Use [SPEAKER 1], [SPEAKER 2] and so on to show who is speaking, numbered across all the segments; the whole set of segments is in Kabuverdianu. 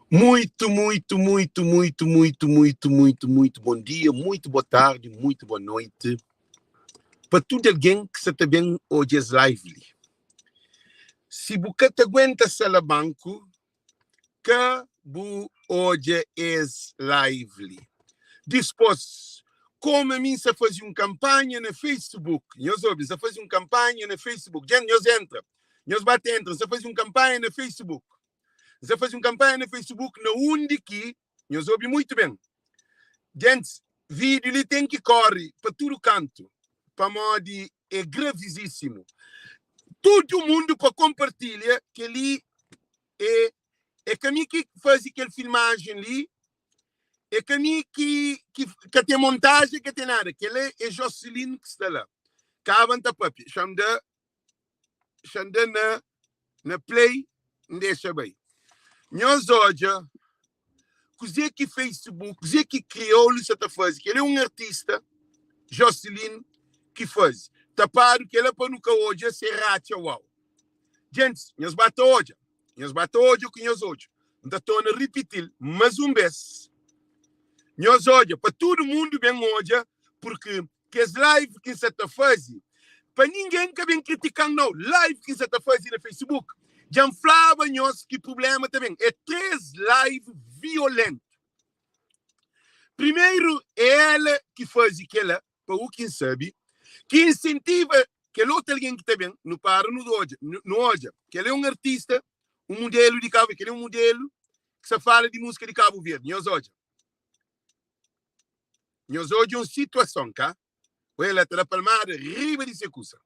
[SPEAKER 1] Muito, muito, muito, muito, muito, muito, muito, muito bom dia, muito boa tarde, muito boa noite pa tudo alguém que sa ta ben odja es live li. Si bu ka ta aguenta salabanku, ka bu odja es live li. Dispos, komu ami N sa faze un kanpanha na Facebook, nhos obi, N sa faze un kanpanha na Facebook, dja nhos entra, nhos ba ta entra, N sa faze un kanpanha na Facebook. N sta faze un kanpanha na Facebook na undi ki, nhos obi muitu ben, gentis, vídiu li ten ki kóre pa tudu kantu, pamodi é gravizísimu. Tudu mundu pa konpartilha kel-li é é ka mi ki faze kel filmajen li, é ka mi ki ki ka ten montajen, ka ten nada. Kel-la é Jocelyn ki sta la. Kaba N ta pâpia. Xa-m da Xa-m da na na play N dexa bai. Nhos odja kuzê ki Facebook, kuzê ki kriolu sa ta faze. Kel-li é un artista, Jocelyn, ki faze. Tapadu kel-la pa nu ka odja se ratxa uau. Gentis, nhos ba ta odja. Nhos ba ta odja ku nhos odju. N ta torna ripiti-l más un bês. Nhos odja, pa tudu mundu ben odja, purki Kes live ki N sa ta faze, pa ningen ka ben kritika-m nau. Live ki N sa ta faze na Facebook, dja N flaba nhos ki prubléma ta ben. É 3 live violentu. Primeru é ela ki faze kela, pa u ki N sabe, ki insentiva kel otu algen ki ta ben. Nu para nu odja, nu odja. Kel é un artista, un mudelu di Kabu, kel é un mudelu ki sa fala di múzika di Kabu Verdi. Nhos odja. Nhos odja un situason, ka? Ela ta da palmada riba di se kusa.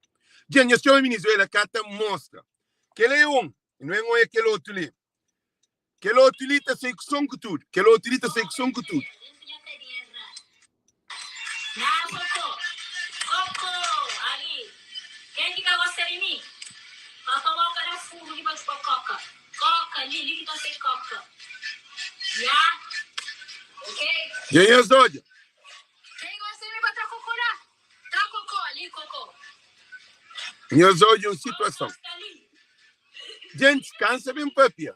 [SPEAKER 1] Dja nhos txoma minis, ela ka ta mostra. Kel é un, nu en oia kel otu li. Kel otu li ta sai ku son ku tudu. Kel otu li ta sai ku son ku tudu. Dja nhos odja. Nhos odja un situason. Gentis kansa ben papia.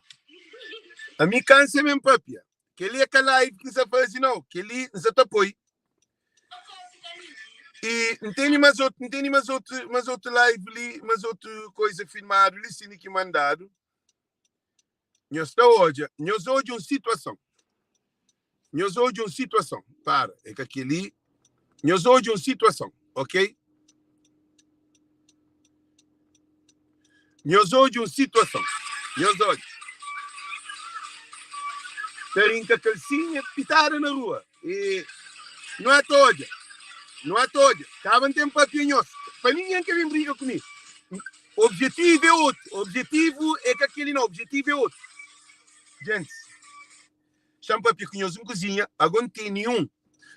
[SPEAKER 1] Ami kansa ben papia. Kel-li é ka live ki N sa faze nau. Kel-li N sa ta poi. I N tene más otu, N tene más otu, más otu live li, más otu koisa filmadu li, sini ki mandadu. Nhos ta odja, nhos odja un situason. Nhos odja un situason. Para, é ka kel-li. Nhos odja un situason, ok? Nhos odja un situason. Nhos odja. Ta rinka kalsinha pitada na rua. E nu a ta odja. Nu a ta odja. Kaba N ten papia nhos. Pa ningen ka ben briga ku mi. Objetivu é otu. Objetivu é ka kel-li nau. Objetivu é otu. Gentis, xa-m papia ku nhos un kuzinha. Ago N tene un.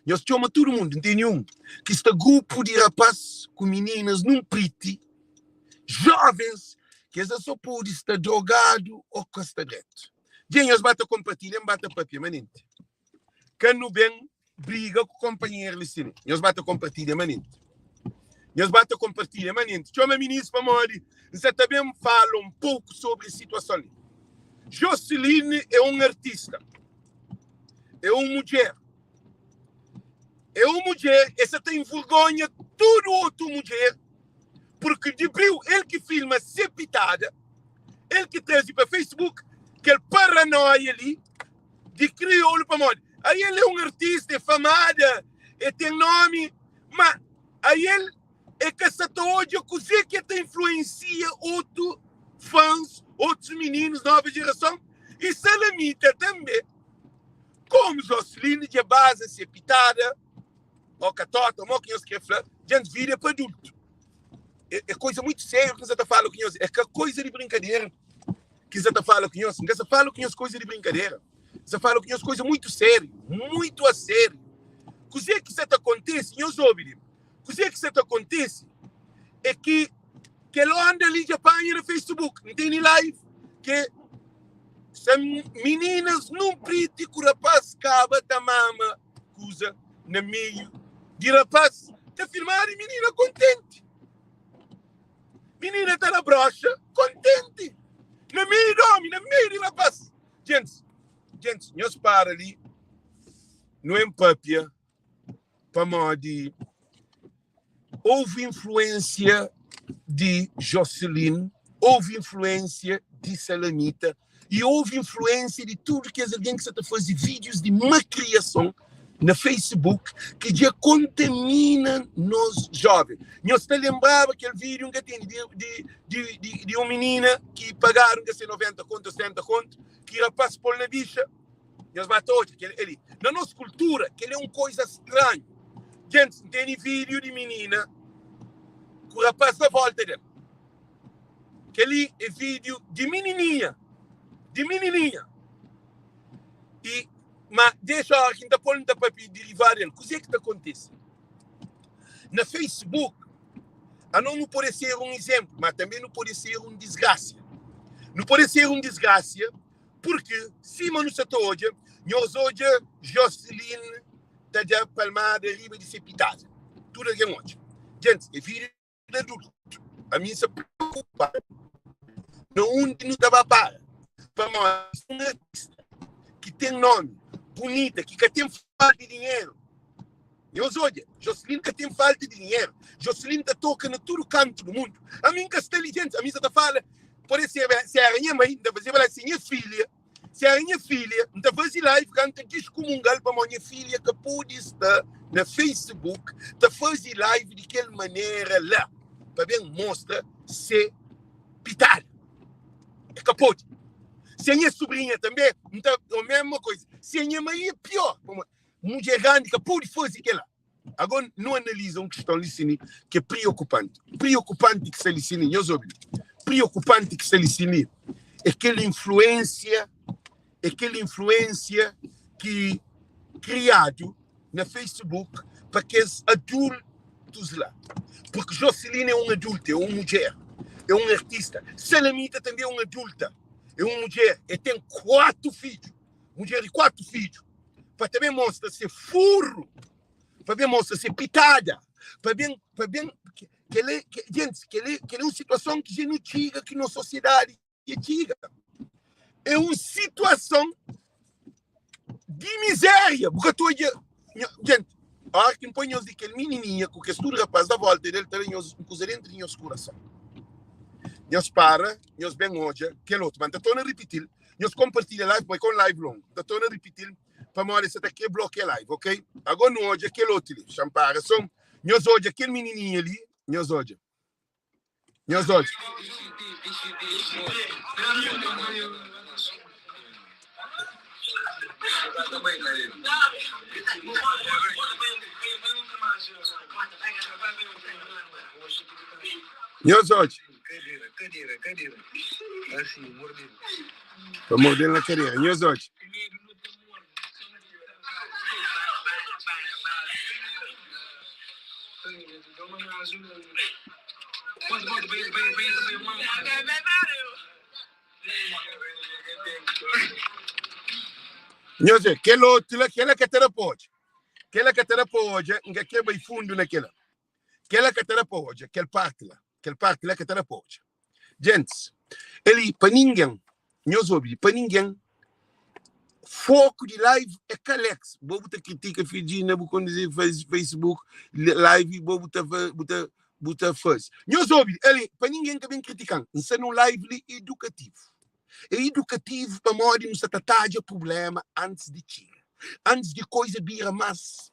[SPEAKER 1] Nhos txoma tudu mundu. N tene un ki sta grupu di rapás ku mininas nun priti, jovens, ki es so pode sta drogadu ô ka sta dretu. Dja nhos ba ta konpartilha, N ba ta papia manenti. Ka nu ben briga ku konpanheru li sin. Nhos ba ta konpartilha manenti. Nhos ba ta konpartilha manenti. Txoma minis pamodi N sa ta ben fala un poku sobri situason li. Joseline é un artista. É un mudjer. É un mudjer, e sa ta envergonha tudu otu mudjer purki di briu el ki filma se pitada, el ki traze pa Facebook kel paranoia li di kriolu pamodi ael é un artista, é famada, é ten nomi, ma ael é ka sa ta odja kuzê ki é ta influensia otu fãs, otus mininus, nova jerason i salamita tanbe. Komu Joseline dja baza se pitada ô katota, mo ki nhos kre fla, dja-n vida é pa adultu. É, é koisa muitu sériu ki N sa ta fala ku nhos, é ka koisa di brinkadera. Ki N sa ta fala ku nhos, N ka sa fala ku nhos koisa di brinkadera, N sa fala ku nhos koisa muitu sériu, muitu a sériu. Kuzê ki sa ta kontise, nhos obi li, kuzê ki sa ta kontise é ki kel onda li dja panha na Facebook, N tene live ke sa mininas nunpriti ku rapaz kaba ta mama kuza na meiu di rapaz ta filmadu i minina kontenti. Minina ta na broxa kontenti na meiu di omi, na meiu di rapaz. Gentis. Gentis, nhos para li, nu en papia pamodi houve influência di Jocelyn, houve influência di Salamita e houve influência di tudu kes algen ki sa ta faze vídeos di makriason na Facebook ki dja kontamina nos jovem. Nhos ta lenbraba kel vídeo nka tene di, di, di, di, di un minina ki pagadu nka se 90 kontu, 70 kontu, ki rapaz pol na bixa? Nhos ba ta odja kel li. Na nos kultura, kel é un koiza stranhu. Gentis, N tene vídiu di minina ku rapaz na volta del. Kel li é vídiu di minininha, di minininha. I, ma dexa ora ki N ta pol, N ta papia derivadu del. Kuzê ki ta kontise? Na Facebook, anos nu pode ser un izénplu, ma tanbê nu pode ser un disgrasia. Nu pode ser un disgrasia Purki, sima nu sa ta odja, nhos odja Joseline ta da palmada riba di se pitada. Tudu algen odja. Gentis, é vida di adultu. Ami N sa preokupadu na undi nu ta ba para. Pamodi si un artista ki ten nomi, bunita, ki ka ten falta di dinheru, nhos odja, Joseline ka ten falta di dinheru. Joseline ta toka na tudu kantu di mundu. Ami N ka sta li, gentis, ami N sa ta fala Pode ser se era nha mãe, nta fazeba live. Se nha filha, se era nha filha, nta faze live ka nta descomungal pamo nha filha ka pode sta na Facebook ta faze live di kel manera la pa ben mostra se pitada. É ka pode. Se nha sobrinha tambe, nta o mesma coisa. Se nha mãe é pior, pamo mudjer grandi ka pode faze kela. Ago nu analiza un kiston li sini ki é priokupanti. Priokupanti ki sta li sini, nhos obi li. Priokupanti ki sta li sini é kel influensia, é kel influensia ki kriadu na Facebook pa kes adultus la. Porque Joseline é un adulta, é un mudjer, é un artista. Salamita tanbe é un adulta, é un mudjer, é ten 4 fidju. Mudjer di 4 fidju, pa ta ben mostra se furru, pa ben mostra se pitada, pa ben, pa ben, kel-li, gentis, kel-li, kel-li é un situason ki dja nu txiga, ki nos sosiedadi dja txiga. É un situason di mizéria. Bu ka ta odja, genti, óra ki N poi nhos di kel minininha ku kes tudu rapaz na volta del, ta da nhos un kuza dentru di nhos kurason. Nhos para, nhos ben odja kel otu, ma N ta torna ripiti-l. Nhos konpartilha live pamodi ka un live longu. N ta torna ripitil pamodi es sa ta kre blokia live, ok? Ago nu odja kel otu li. Xa-m para so. Nhos odja kel minininha li. Nhos odja. Nhos odja. Nhos odja. Pa mordel na kadera. Nhos odja. Nhos odja. Kel otu la, kel la ka ta da pa odja. Kel la ka ta da pa odja. N ka kre bai fundu na kel la. Kel la ka ta da pa odja. Kel parti la. Kel parti la ka ta da pa odja. Gentis, el i pa ningen, nhos obi li, pa ningen, foku di live é ka Alex. Bo bu ta kritika Fidjina, bu kondizi Facebook live, bo bu ta bu ta bu ta faze. Nhos obi li, el i pa ningen ka ben kritikan. N sta nun live li edukativu. É edukativu pamodi nu sta ta tadja prublema antis di txiga, antis di koiza bira mas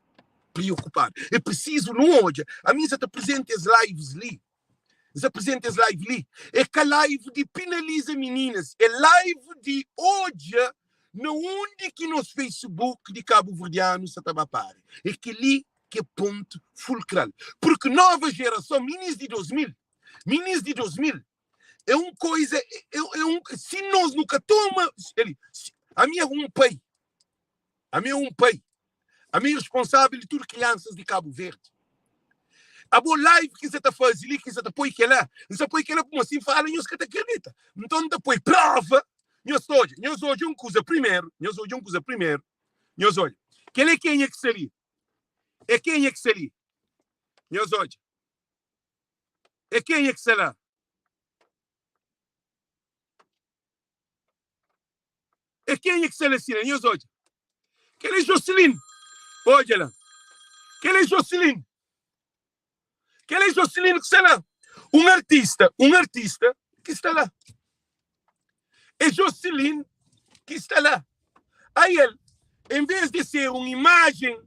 [SPEAKER 1] priokupadu. É prisizu nu odja. Ami N sta ta prizenta es lives li N sta prizenta es live li. É ka live di pinaliza mininas, é live di odja na undi ki nos Facebook di kabuverdianu sa ta ba para. É kel-li ki é pontu fulkral. Purki nova jerason, minis di 2000, minis di 2000, é un koiza, é, é un, si nos nu ka toma, ali, ami é un pai, ami é un pai, Ami é responsável di tudu kriansas di Kabu Verdi. Abo live ki N sa ta faze li, ki N sa ta poi kela, N sa poi kela pamodi si N fala nhos ka ta kridita. Nton N ta poi prova, nhos ta odja. Nhos odja un kuza primeru, nhos odja un kuza primeru, nhos odja. Kel é kenha ki sta li? É kenha ki sta li? Nhos odja. É kenha ki sta la? É É kenha ki sta la sina? Nhos odja. Kel é Jocelyn. Odja la. Kel é Jocelyn. Kel é Jocelyn ki sta la. Un artista, un artista ki sta la. É Jocelyn ki sta la. Aí el, em vez de ser un imajen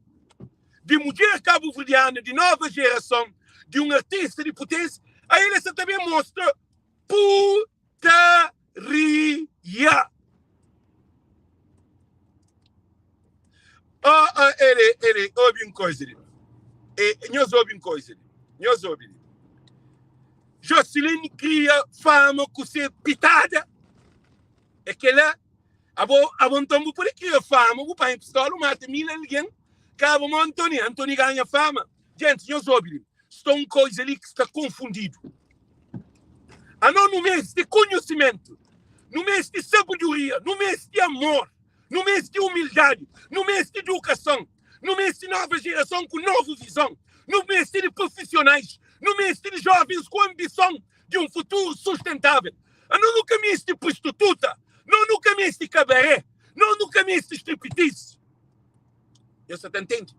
[SPEAKER 1] di mudjer kabuverdiana di nova jerason, di un artista di potênsia, aí el sta ta ben mostra putaria. Oh, oh, ele, ele, obi un koza li. E, nhos obi un koza li. Nhos obi li. Jocelyn kria fama ku se pitada. É kela, abo, abo nton bu pode kria fama, bu panha pistola, bu mata mil algen, kaba mo Antony, Antony ganha fama. Gente, nhos obi li. Sta un koza li ki sta konfundidu. Ano nu meste konhisimentu, nu meste sabedoria, nu meste amor. Nu meste umildadi, nu meste idukason, nu meste nova jerason ku novu vizon, nu meste di prufisionais, nu meste di jovens ku ambison di un futuru sustentável. Ano nu ka meste prostituta, no nu ka meste kabaré, no nu ka meste striptease. Nhos sa ta ntende?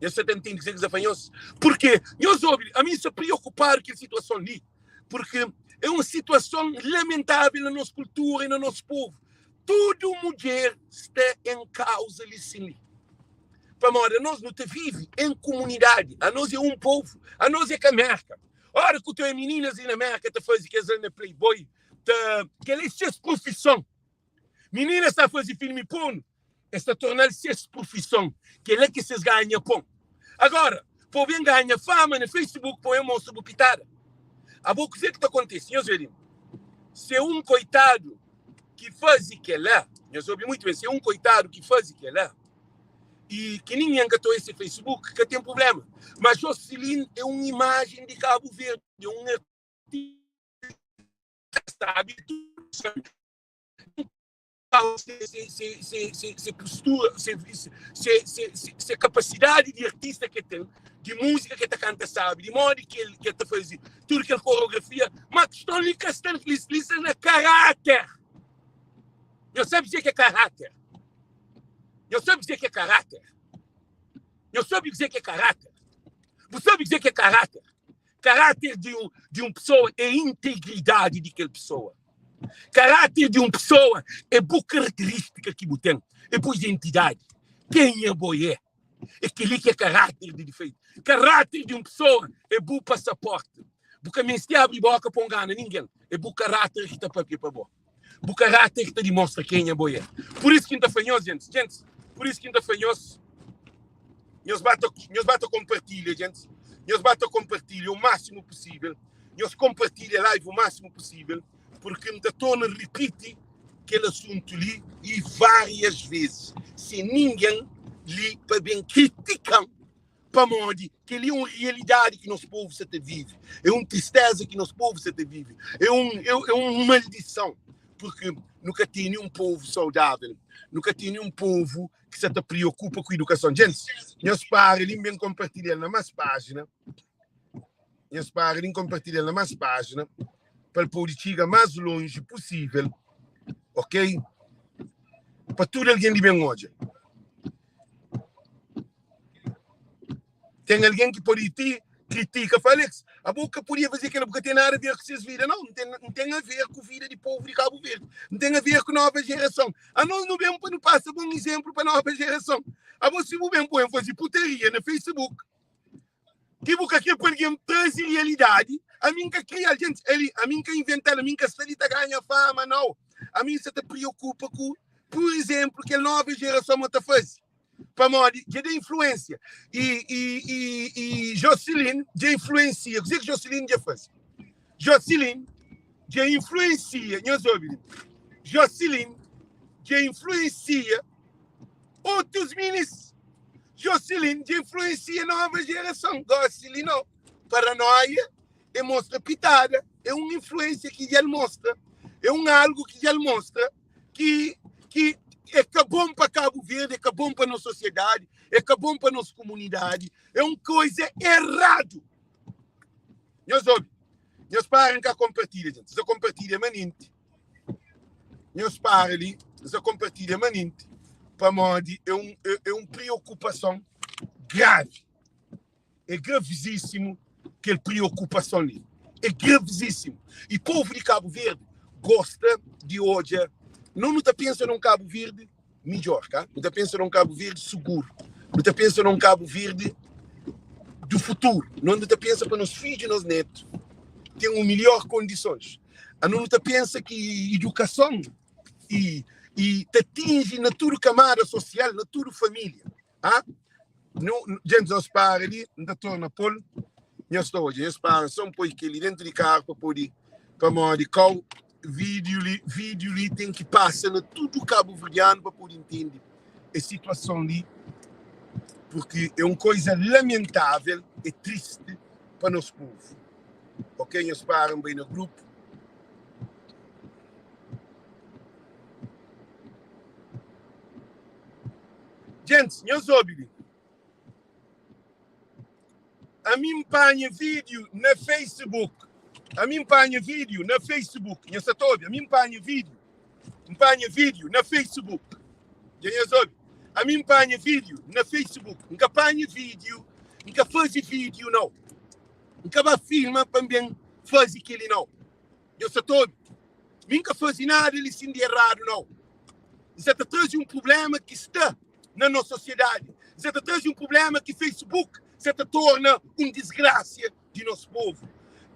[SPEAKER 1] Nhos sa ta ntende kuzê ki N sa fla nhos? Purkê, nhos obi, ami N sta priokupadu ku kel situason li. Porque é un situason lamentável na nos kultura e na nos povu. Tudu mudjer sta en kauza li sin li. Pamodi anos nu ta vive en kumunidadi, anos é un povu, anos é ka Merka. Ora ku ta oia mininas li na Merka ta faze kes la na Playboy, ta kel-la é ses profison. Mininas ta faze filmi porno, es ta torna-l ses profison, kel-la ki ses ganha pon. Agora, pa bu ben ganha fama na Facebook pa bu ben mostra bu pitada, abo kuzê ki ta kontise? Nhos obi, se un koitadu ki faze kel-la, nhos obi muitu ben, se un koitadu ki faze kel-la i ki ningen ka ta oia se Facebook, ka ten prublema. Ma Jocelyn é un imajen di Kabu Verdi, é un artista sabi tudu sabi. Se postura, se kapasidadi di artista ke ten, di múzika ke ta kanta sabi, di modi ke el ke ta faze tudu kel koreografia, ma kiston li ka sta li, li sta na karáter. Nhos sabe kuzê ki é karáter? Nhos sabe kuzê ki é karáter? Nhos sabe kuzê ki é karáter? Bu sabe kuzê ki é karáter? Karáter di un di un pesoa é integridadi di kel pesoa. Karáter di un pesoa é bu karakterístika ki bu ten, é bu identidadi, kenha bo é. É kel-li ki é karáter di difeitu. Karáter di un pesoa é bu pasaporti. Bu ka meste abri bóka pa ngana ningen, é bu karáter ki ta pâpia pa bo. Bu karáter ki ta dimostra kenha bo é. Pur isu ki N ta fla nhos, gentis, gentis, pur isu ki N ta fla nhos, nhos ba ta, nhos ba ta konpartilha, gentis, nhos ba ta konpartilha o másimu pusível, nhos konpartilha live o másimu pusível, purki N ta torna ripiti kel asuntu li i várias vezes, sen ningen li pa ben kritika-m. Pamodi kel-li é un rialidadi ki nos povu sa ta vive, é un tristeza ki nos povu sa ta vive, é un, é un maldison, purki nu ka tene un povu saudável, nu ka tene un povu ki sa ta priokupa ku idukason. Djentis, nhos para li, N ben konpartilha-l na más pájina, nhos para li, N konpartilha-l na más pájina, pa el pode txiga más lonji pusível, ok? Pa tudu algen di ben odja. Ten algen ki pode ti kritika, fla, Alex, abo ka podia faze kel-la, bu ka ten nada a ver ku ses vida. Nau, N ten, N ten a ver ku vida di povu di Kabu Verdi. N ten a ver ku nova jerason. Anos nu ben pa nu pasa bon izénplu pa nova jerason. Abo si bu ben poi-m faze putaria na Facebook, ki bu ka kre pa algen traze rialidadi, ami N ka kria-l. Djentis, ali, ami N ka inventa-l, ami N ka sta li ta ganha fama, nau. Ami N sa ta priokupa ku, pur izénplu, kel nova jerason mo ta faze. Pamodi dja da influênsia. I, i, i, i Jocelyn dja influensia. Kuzê ki Jocelyn dja faze? Jocelyn dja influensia, nhos obi li. Jocelyn dja influensia otus minis. Jocelyn dja influensia nova jerason. Gosi li no. Paranoia é mostra pitada, é un influênsia ki dja el mostra, é un algu ki dja el mostra. ki ki é ka bon pa Kabu Verdi, é ka bon pa nos sosiedadi, é ka bon pa nos kumunidadi, é un koiza eradu. Nhos obi, nhos para nka konpartilha, gente. Sa konpartilha manenti. Nhos para li, N sa konpartilha manenti pamodi é un é un priokupason gravi. É gravizísimu kel priokupason li. É gravizísimu. I povu di Kabu Verdi gosta di odja, no nu ta pensa na un Kabu Verdi midjor, ka? Nu ta pensa na un Kabu Verdi suguru. Nu ta pensa na un Kabu Verdi du futuru. No nu ta pensa pa nos fidju i nos netu ten un milhor kondisons. Ano nu ta pensa ki idukason i i ta atinji na tudu kamada sosial, na tudu família. Ah, nu, djentis nhos para li, N ta torna pô-l. Nhos ta odja, nhos para sô N poi kel-li dentu di karu pa pode, pamodi kau vídiu li, vídiu li ten ki pasa na tudu kabuverdianu pa pode intende es situason li, purki é un koiza lamentável, é tristi pa nos povu. Ok, nhos para, N bai na grupu. Djentis, nhos obi li. Ami N panha vídiu na Facebook. Ami N panha vídiu na Facebook. Nhos sa ta obi? Ami N panha vídiu. N panha vídiu na Facebook. Dja nhos obi? Ami N panha vídiu na Facebook. N ka panha vídiu, N ka faze vídiu nau. N ka ba filma pa N ben faze kel-li nau. Nhos sa ta obi? Mi N ka faze nada li sin di eradu nau. N sa ta traze un prubléma ki sta na nos sosiedadi. N sa ta traze un prubléma ki Facebook sa ta torna un disgrasia di nos povu.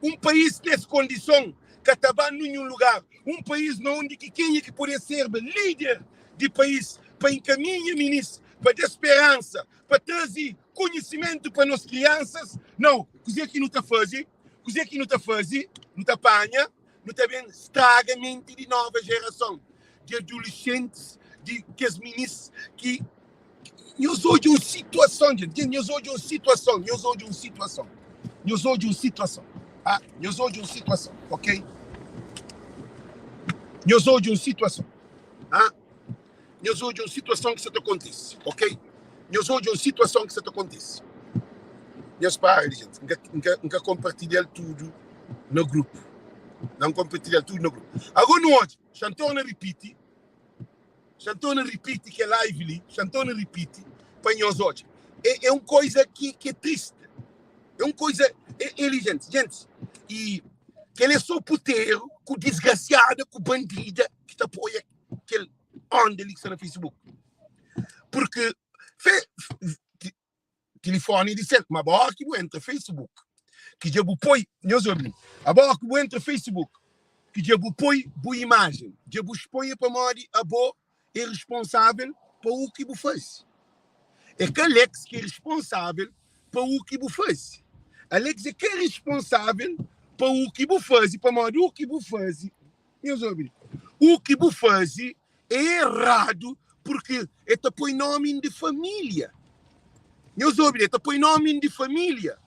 [SPEAKER 1] Un país nes kondison ka ta ba ninhun lugar. Un país na undi ki kenha ki pode serba líder di país pa enkaminha minis, pa da speransa, pa traze konhisimentu pa nos kriansas, nau. Kuzê ki nu ta faze? Kuzê ki nu ta faze? Nu ta panha, nu ta ben straga menti di nova jerason, di adolescentis, di kes minis ki nhos odja un situason, djenti, nhos odja un situason, nhos odja un situason, nhos odja un situason, ah, nhos odja un situason, ok? Nhos odja un situason, ah, nhos odja un situason ki sa ta kontise, ok? Nhos odja un situason ki sa ta kontise. Nhos para di gente, N ka konpartilha-l tudu na grupu. N konpartilha-l tudu na grupu. Agora nu odja, xa N torna ripiti, xa N torna ripiti kel live li, xa N torna ripiti pa nhos odja. É, é un koiza ki, ki é triste. É un koiza, é, é li, gente, gente, e kel é so puteru ku disgrasiada, ku bandida ki ta apoia kel onda li ki sta na Facebook. Porque fe, telefone di sel, ma ba ki bu entra Facebook, ki dja bu poi, nhos obi, aba ki bu entra Facebook, ki dja bu poi bu imajen, dja bu exponha pamodi abo é responsável pa u ki bu faze. É ka Alex ki é responsável pa u ki bu faze. Alex é ka responsável pa u ki bu faze, pamodi u ki bu faze Nhos obi, u ki bu faze é erradu porque e ta poi nomi di família. Nhos obi, e ta poi nomi di família.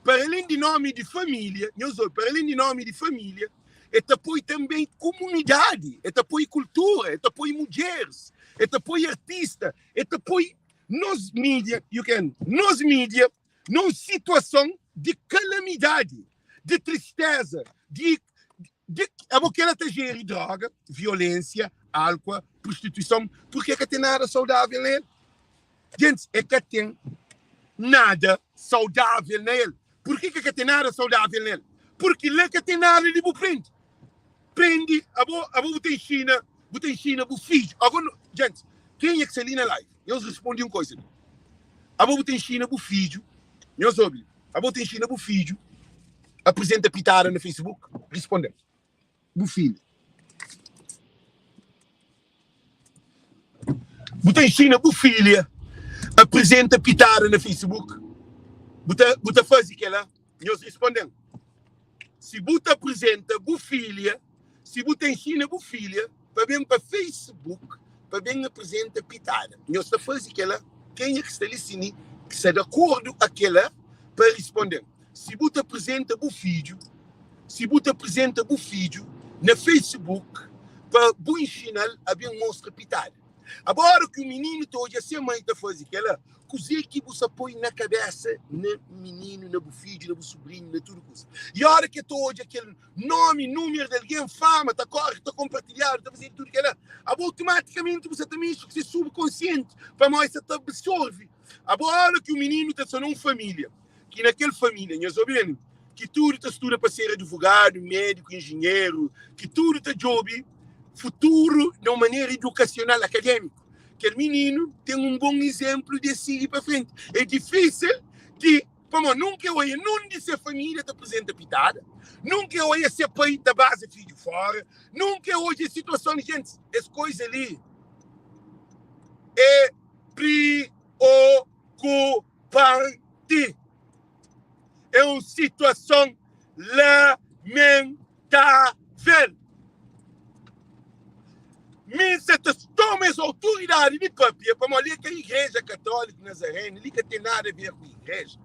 [SPEAKER 1] Para além di nomi di família, nhos obi, para além di nomi di família, e ta poi também comunidade, e ta poi cultura, e ta poi mudjeres, e ta poi artista, e ta poi nos mídia, you can, nos mídia, num situação de calamidade, de tristeza, de Di abo kela ta jeri droga, violensia, alkua, prostituison, purki e ka ten nada saudavel na el. Gentis, e ka ten nada saudavel na el. Purki ki ka ten nada saudavel na el? Purki la ka ten nada di bu prendi. Prendi, abo, abo bu ta inxina, bu ta inxina bu fidju. Ago, gentis, kenha ki sta li na live, nhos rispondi un koisa li. Abo bu ta inxina bu fidju, nhos obi li, abo ta inxina bu fidju Apresenta pitada na Facebook? Responde-m. Bu filha. Bu ta inxina bu filha apresenta pitada na Facebook? Bu ta, bu ta faze kela? Nhos responde-m. Si bu ta apresenta bu filha, si bu ta inxina bu filha pa ben pa Facebook pa ben apresenta pitada, nhos ta faze kela? Kenha ki sta li sini ki sta di akordu a kela pa responde-m. Si bu ta apresenta bu fidju, si bu ta apresenta bu fidju na Facebook pa bu inxinal a ben mostra pitada. Abo ora ki un mininu ta odja se mai ta faze kela, kuzê ki bu sta poi na kabésa na mininu, na bu fidju, na bu subrinhu, na tudu kuza? I ora ki el ta odja kel nómi, númeru di algen, fama ta kóre, ta konpartilhadu, ta fazedu tudu kela, abo automatikamenti bu sta ta mexe ku se subkonsienti pamodi el sta ta absorve. Abo ora ki un mininu ta sta na un família, ki na kel família, nhos obi-m, ki tudu ta studa pa ser advogadu, médiku, enjinheru, ki tudu ta djobe futuru na un manera idukasional, akadémiku, kel mininu ten un bon izénplu di el sigi pa frenti. É difísil di, pamodi nunka el oia nun di se família ta prizenta pitada, nunka el oia se pai ta baza fidju fóra, nunka el odja es situason di gentis. Es koiza li é priokupanti. Parti é un situason lamentável. Mi sa ta toma es autoridadi di papia pamodi li é ka Igreja Katóliku Nazarenu, li ka ten nada a ver ku igreja.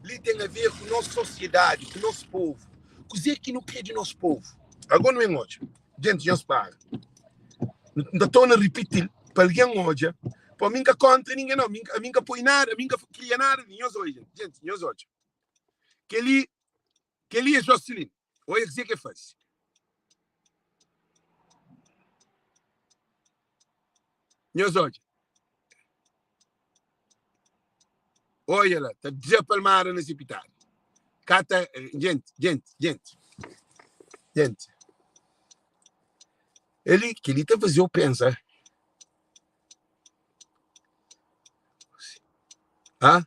[SPEAKER 1] Li ten a ver ku nos sosiedadi, ku nos povu. Kuzê ki nu krê di nos povu? Agó nu ben odja. Gentis, nhos para. N ta torna ripiti-l pa algen odja. Pa mi N ka kontra ningen, nau. Ami N ka poi nada, ami N ka kria nada di nhos odja. Gentis, nhos odja. Kel-li, kel-li é Jocelyn. Odja kuzê ki el faze. Nhos odja. Odja la, ta da palmada na se pitada. Ka ta, gente, gente, gente, gente. Eli, kel-li ta faze-u pensa. Ha?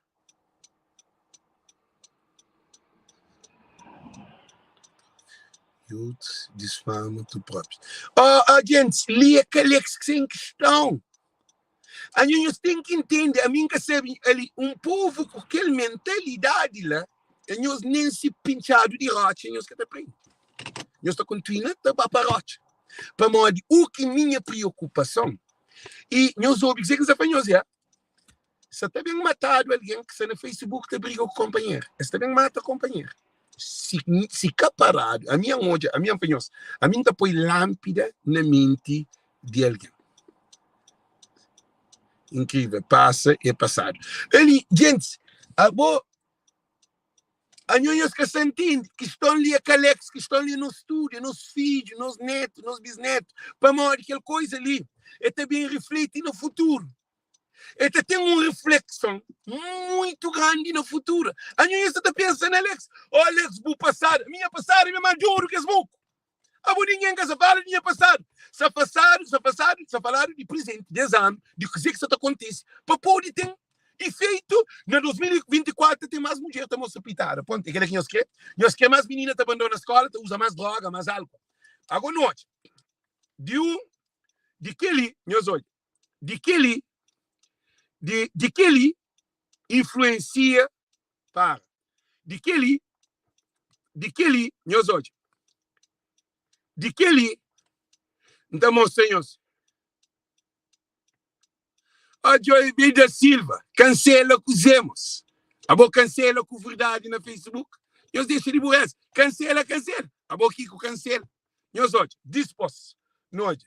[SPEAKER 1] Youth disfama tu próprio. Oh, oh, gente, li é Calex que sem questão. Anho nhos ten ki intende, ami N ka sabe ali un povu ku kel mentalidadi la, anhos nen si pintxadu di rotxa nhos ka ta prende. Nhos ta kontinua ta ba pa rotxa. Pamodi u ki minha priokupason i nhos obi kuzê ki N sta fla nhos ya, sa ta ben matadu algen ki sta na Facebook ta briga ku konpanheru. Es ta ben mata konpanheru. Si, si ka paradu, ami N odja, ami N fla nhos, ami N ta poi lánpida na menti di algen. Inkrivel, pasa é pasadu. Ali, gentis, abo, anho nhos ka sa ntende, kiston li é ka Alex, kiston li é nos tudu, é nos fidju, nos netu, nos bisnetu, pamodi kel koiza li e ta ben rifleti na futuru. E ta ten un riflekson muitu grandi na futuru. Anho nhos sa ta pensa na Alex, oh Alex, bu pasadu, minha pasadu é más duru ki es moku. Abo ningen ka sa fala di nha pasadu. Sa pasadu, sa pasadu, sa faladu di prizenti, des anu, di kuze ki sa ta kontise, pa pode ten ifeitu na 2024 ta ten mas mudjer ta mostra pitada. Pontu, é kela ki nhos kre? Nhos kre mas minina ta bandona skola, ta uza mas droga, mas álkol. Ago nu odja di un di keli, nhos odja di keli, di di keli influensia Para. Di kel-li, di kel-li, nhos odja. Di kel-li, N ta mostra nhos. Ó, Joy B. da Silva, kansela kuzê, mos? Abo kansela ku verdadi na Facebook? Nhos dexa di bureza. Kansela, kansela. Abo Kiko kansela. Nhos odja. Dispos, nu odja.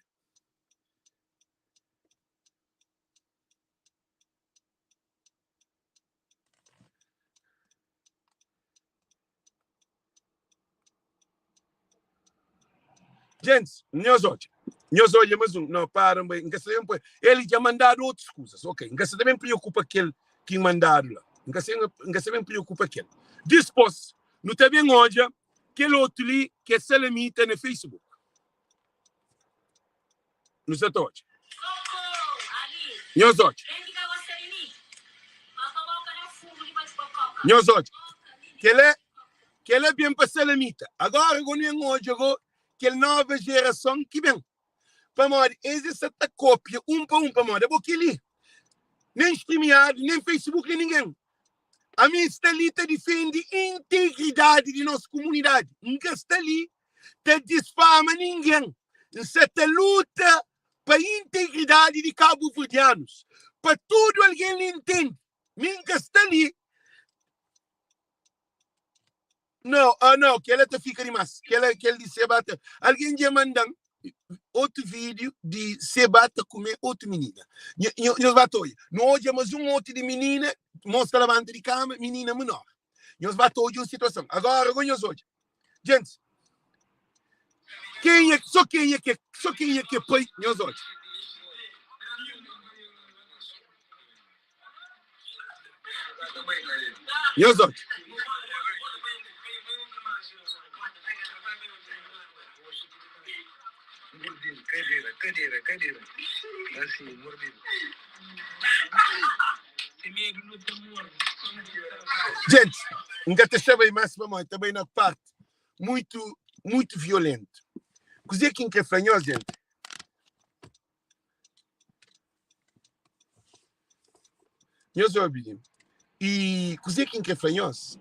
[SPEAKER 1] Gentis, nhos odja. Nhos odja mas un. No, para, N ka sta ben poi. El dja mandadu otus kuzas. Ok, N ka sta ta ben preokupa kel ki mandadu la. N ka sta, N ka sta ben preokupa kel. Dispos, nu ta ben odja kel otu li ki é salamita na Facebook. Nu sa ta odja. Nhos odja. Nhos odja. Kel-la, kel-la ben pa salamita. Agora go nu en odja go kel nova gerason ki ben. Pamodi es es sa ta kopia un pa un. Pamodi abo kel-li nen streameado, nen Facebook, nen ningen. Ami N sta li ta difende integridadi di nos kumunidadi. N ka sta li ta disfama ningen. N sa ta luta pa integridadi di kabuverdianus, pa tudu algen li ntende. Mi N ka sta li. Nau, ah nau, kela ta fika dimas. Kela, kel di seba ta. Algen dja manda-m. otu vídiu di Seba ta kume otu minina. Nhos ba ta odja. Nu odja mas un otu di minina, mos ta labanta di kama, minina menor. Nhos ba ta odja un situason. Agora, go nhos odja. Gentis, kenha, so kenha ke, so kenha ke pai, nhos odja. Nhos odja. Gente, N ka ta xa bai más pamodi ta bai na parte muito, muito violento. Kuzê ki N kre fla nhos, gente? Nhos obi li. I kuzê ki N kre fla nhos,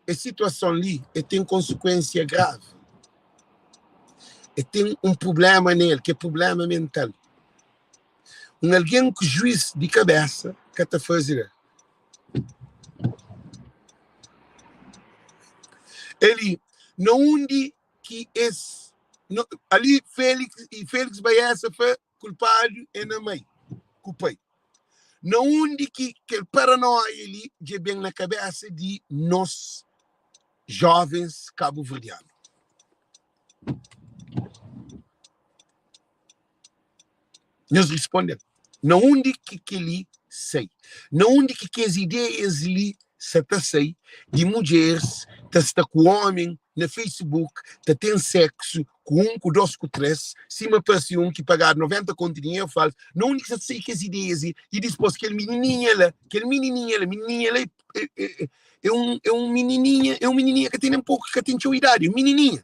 [SPEAKER 1] es situason li e ten konsekuensia gravi. E ten un prubléma na el, ki é prubléma mental. Un algen ku juís di kabésa ka ta faze la. El li, na undi ki es no, ali Félix e Félix Baessa fla kulpadu é na mai ku pai. Na undi ki kel paranoia li dja ben na kabesa di nos jovens kabuverdianu? Nhos responde-m, na undi ki kel-li sai? Na undi ki kes ideias li sa ta sai di mudjeris ta sta ku omi na Facebook ta ten seksu ku un, ku dos, ku tres, sima parse un ki pagadu 90 kontu di dinheru falsu? Na undi ki sa ta sai kes ideias li? I dispos kel minininha la, kel minininha la, minininha la é un, é un minininha, é un minininha ka ten nen poku, ka ten txeu idadi, é un minininha.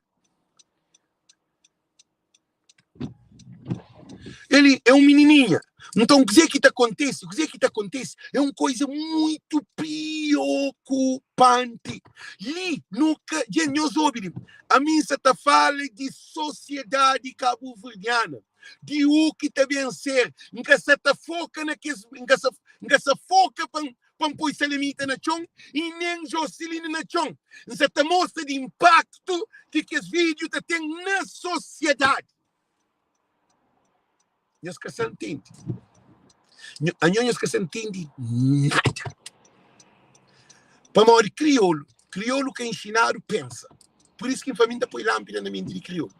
[SPEAKER 1] Ele é um menininha. Então, kuzê ki ta kontise? Kuzê ki ta kontise? É un koisa muitu priokupanti. Li, nu ka. Dja nhos obi li. Ami N sa ta fala di sosiedadi kabuverdiana, di u ki ta ben ser. N ka sa ta foka na kes. N ka sa, N ka sa foka pa N, pa N poi Salamita na txon i nen Joseline na txon. N sa ta mostra di inpaktu ki kes vídiu ta ten na sosiedadi. Nhos ka sa ntende. Anho nhos ka sa ntende nada. Pamodi kriolu, kriolu ka inxinadu pensa. Pur isu ki N fla mi N ta poi lánpida na menti di kriolu.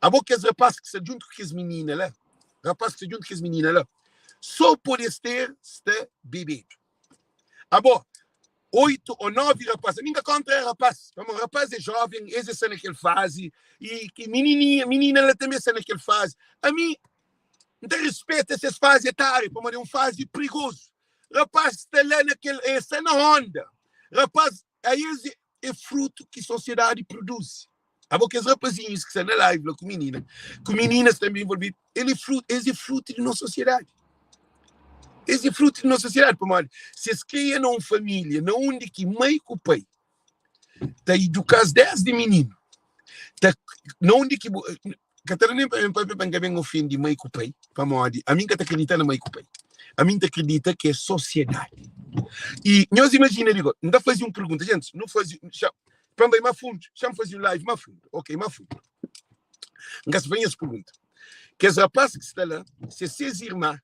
[SPEAKER 1] Abo kes rapás ki sta djuntu ku kes minina la, rapás ki sta djuntu ku kes minina la, so pode es ter sta bebedu. Abo, 8 ou 9 rapaz, ami nka kontra é rapaz, pamodi rapaz é jovem, es é sta na kel fazi, e ki menininha, menina la tanbe sta na kel fazi. Ami nta rispeta ses fazi etária, pamodi é un fazi prigozu. Rapaz sta la na kel, é sta na onda. Rapaz, a es é frutu ki sosiedadi produzi. Abo kes rapazinhus ki sta na live la ku minina, ku mininas tanbe envolvidu, el é frutu, es é frutu di nos sosiedadi. Es é frutu di nos sosiedadi, pamodi si es kria na un família na undi ki mai ku pai ta iduka-s desdi mininu, ta na undi ki bu ka ta da nen pa ben papia pa N ka ben ofende mai ku pai, pamodi ami N ka ta kridita na mai ku pai. Ami N ta kridita ki é sosiedadi. I nhos imajina di go, N ta faze un pergunta, gentis, nu faze, xa, pa N bai ma fundu, xa-m faze un live ma fundu, ok, ma fundu. N ka sta faze nhos pergunta. Kes rapaz ki sta la, se ses irma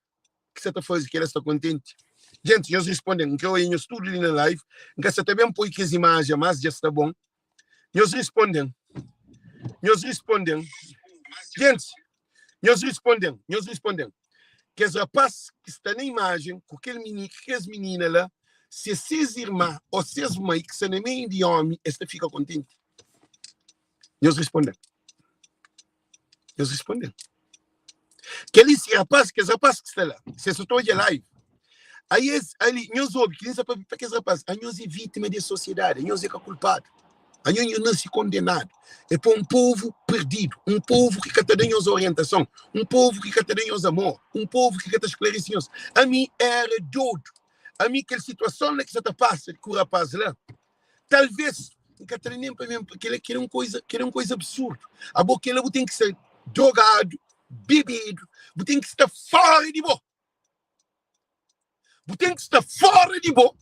[SPEAKER 1] ki sa ta faze kel-la sta kontenti? Gentis, nhos responde-m, N kre oia nhos tudu li na live, N ka sa ta ben poi kes imajen, mas dja sta bon. Nhos responde-m. Nhos responde-m. Gentis, nhos responde-m. Nhos responde-m. Kes rapás ki sta na imajen ku kel mini, kes minina la, si é ses irma ô ses mai ki sta na meiu di ómi, es ta fika kontenti? Nhos responde-m. Nhos responde-m. Kel-li, si rapás, kes rapás ki sta la, si es sa ta odja live, aí es, ali, nhos obi, ki sa pa kes rapás, anhos é vítima di es sosiedadi, anhos é ka kulpadu. Anhos nhos nase kondenadu. É pa un povu perdidu, un povu ki ka ta da nhos orientason, un povu ki ka ta da nhos amor, un povu ki ka ta sklarese nhos. Ami era dodu. Ami kel situason la ki sa ta pasa ku rapás la, Talvês N ka ta da nen pa mi, kel-la kel-la é un koza, kel-la é un koza absurdu. Abo kel-la bu ten ki sta drogadu, bebedu, bu ten ki sta fóra di bo. Bu ten ki sta fóra di bo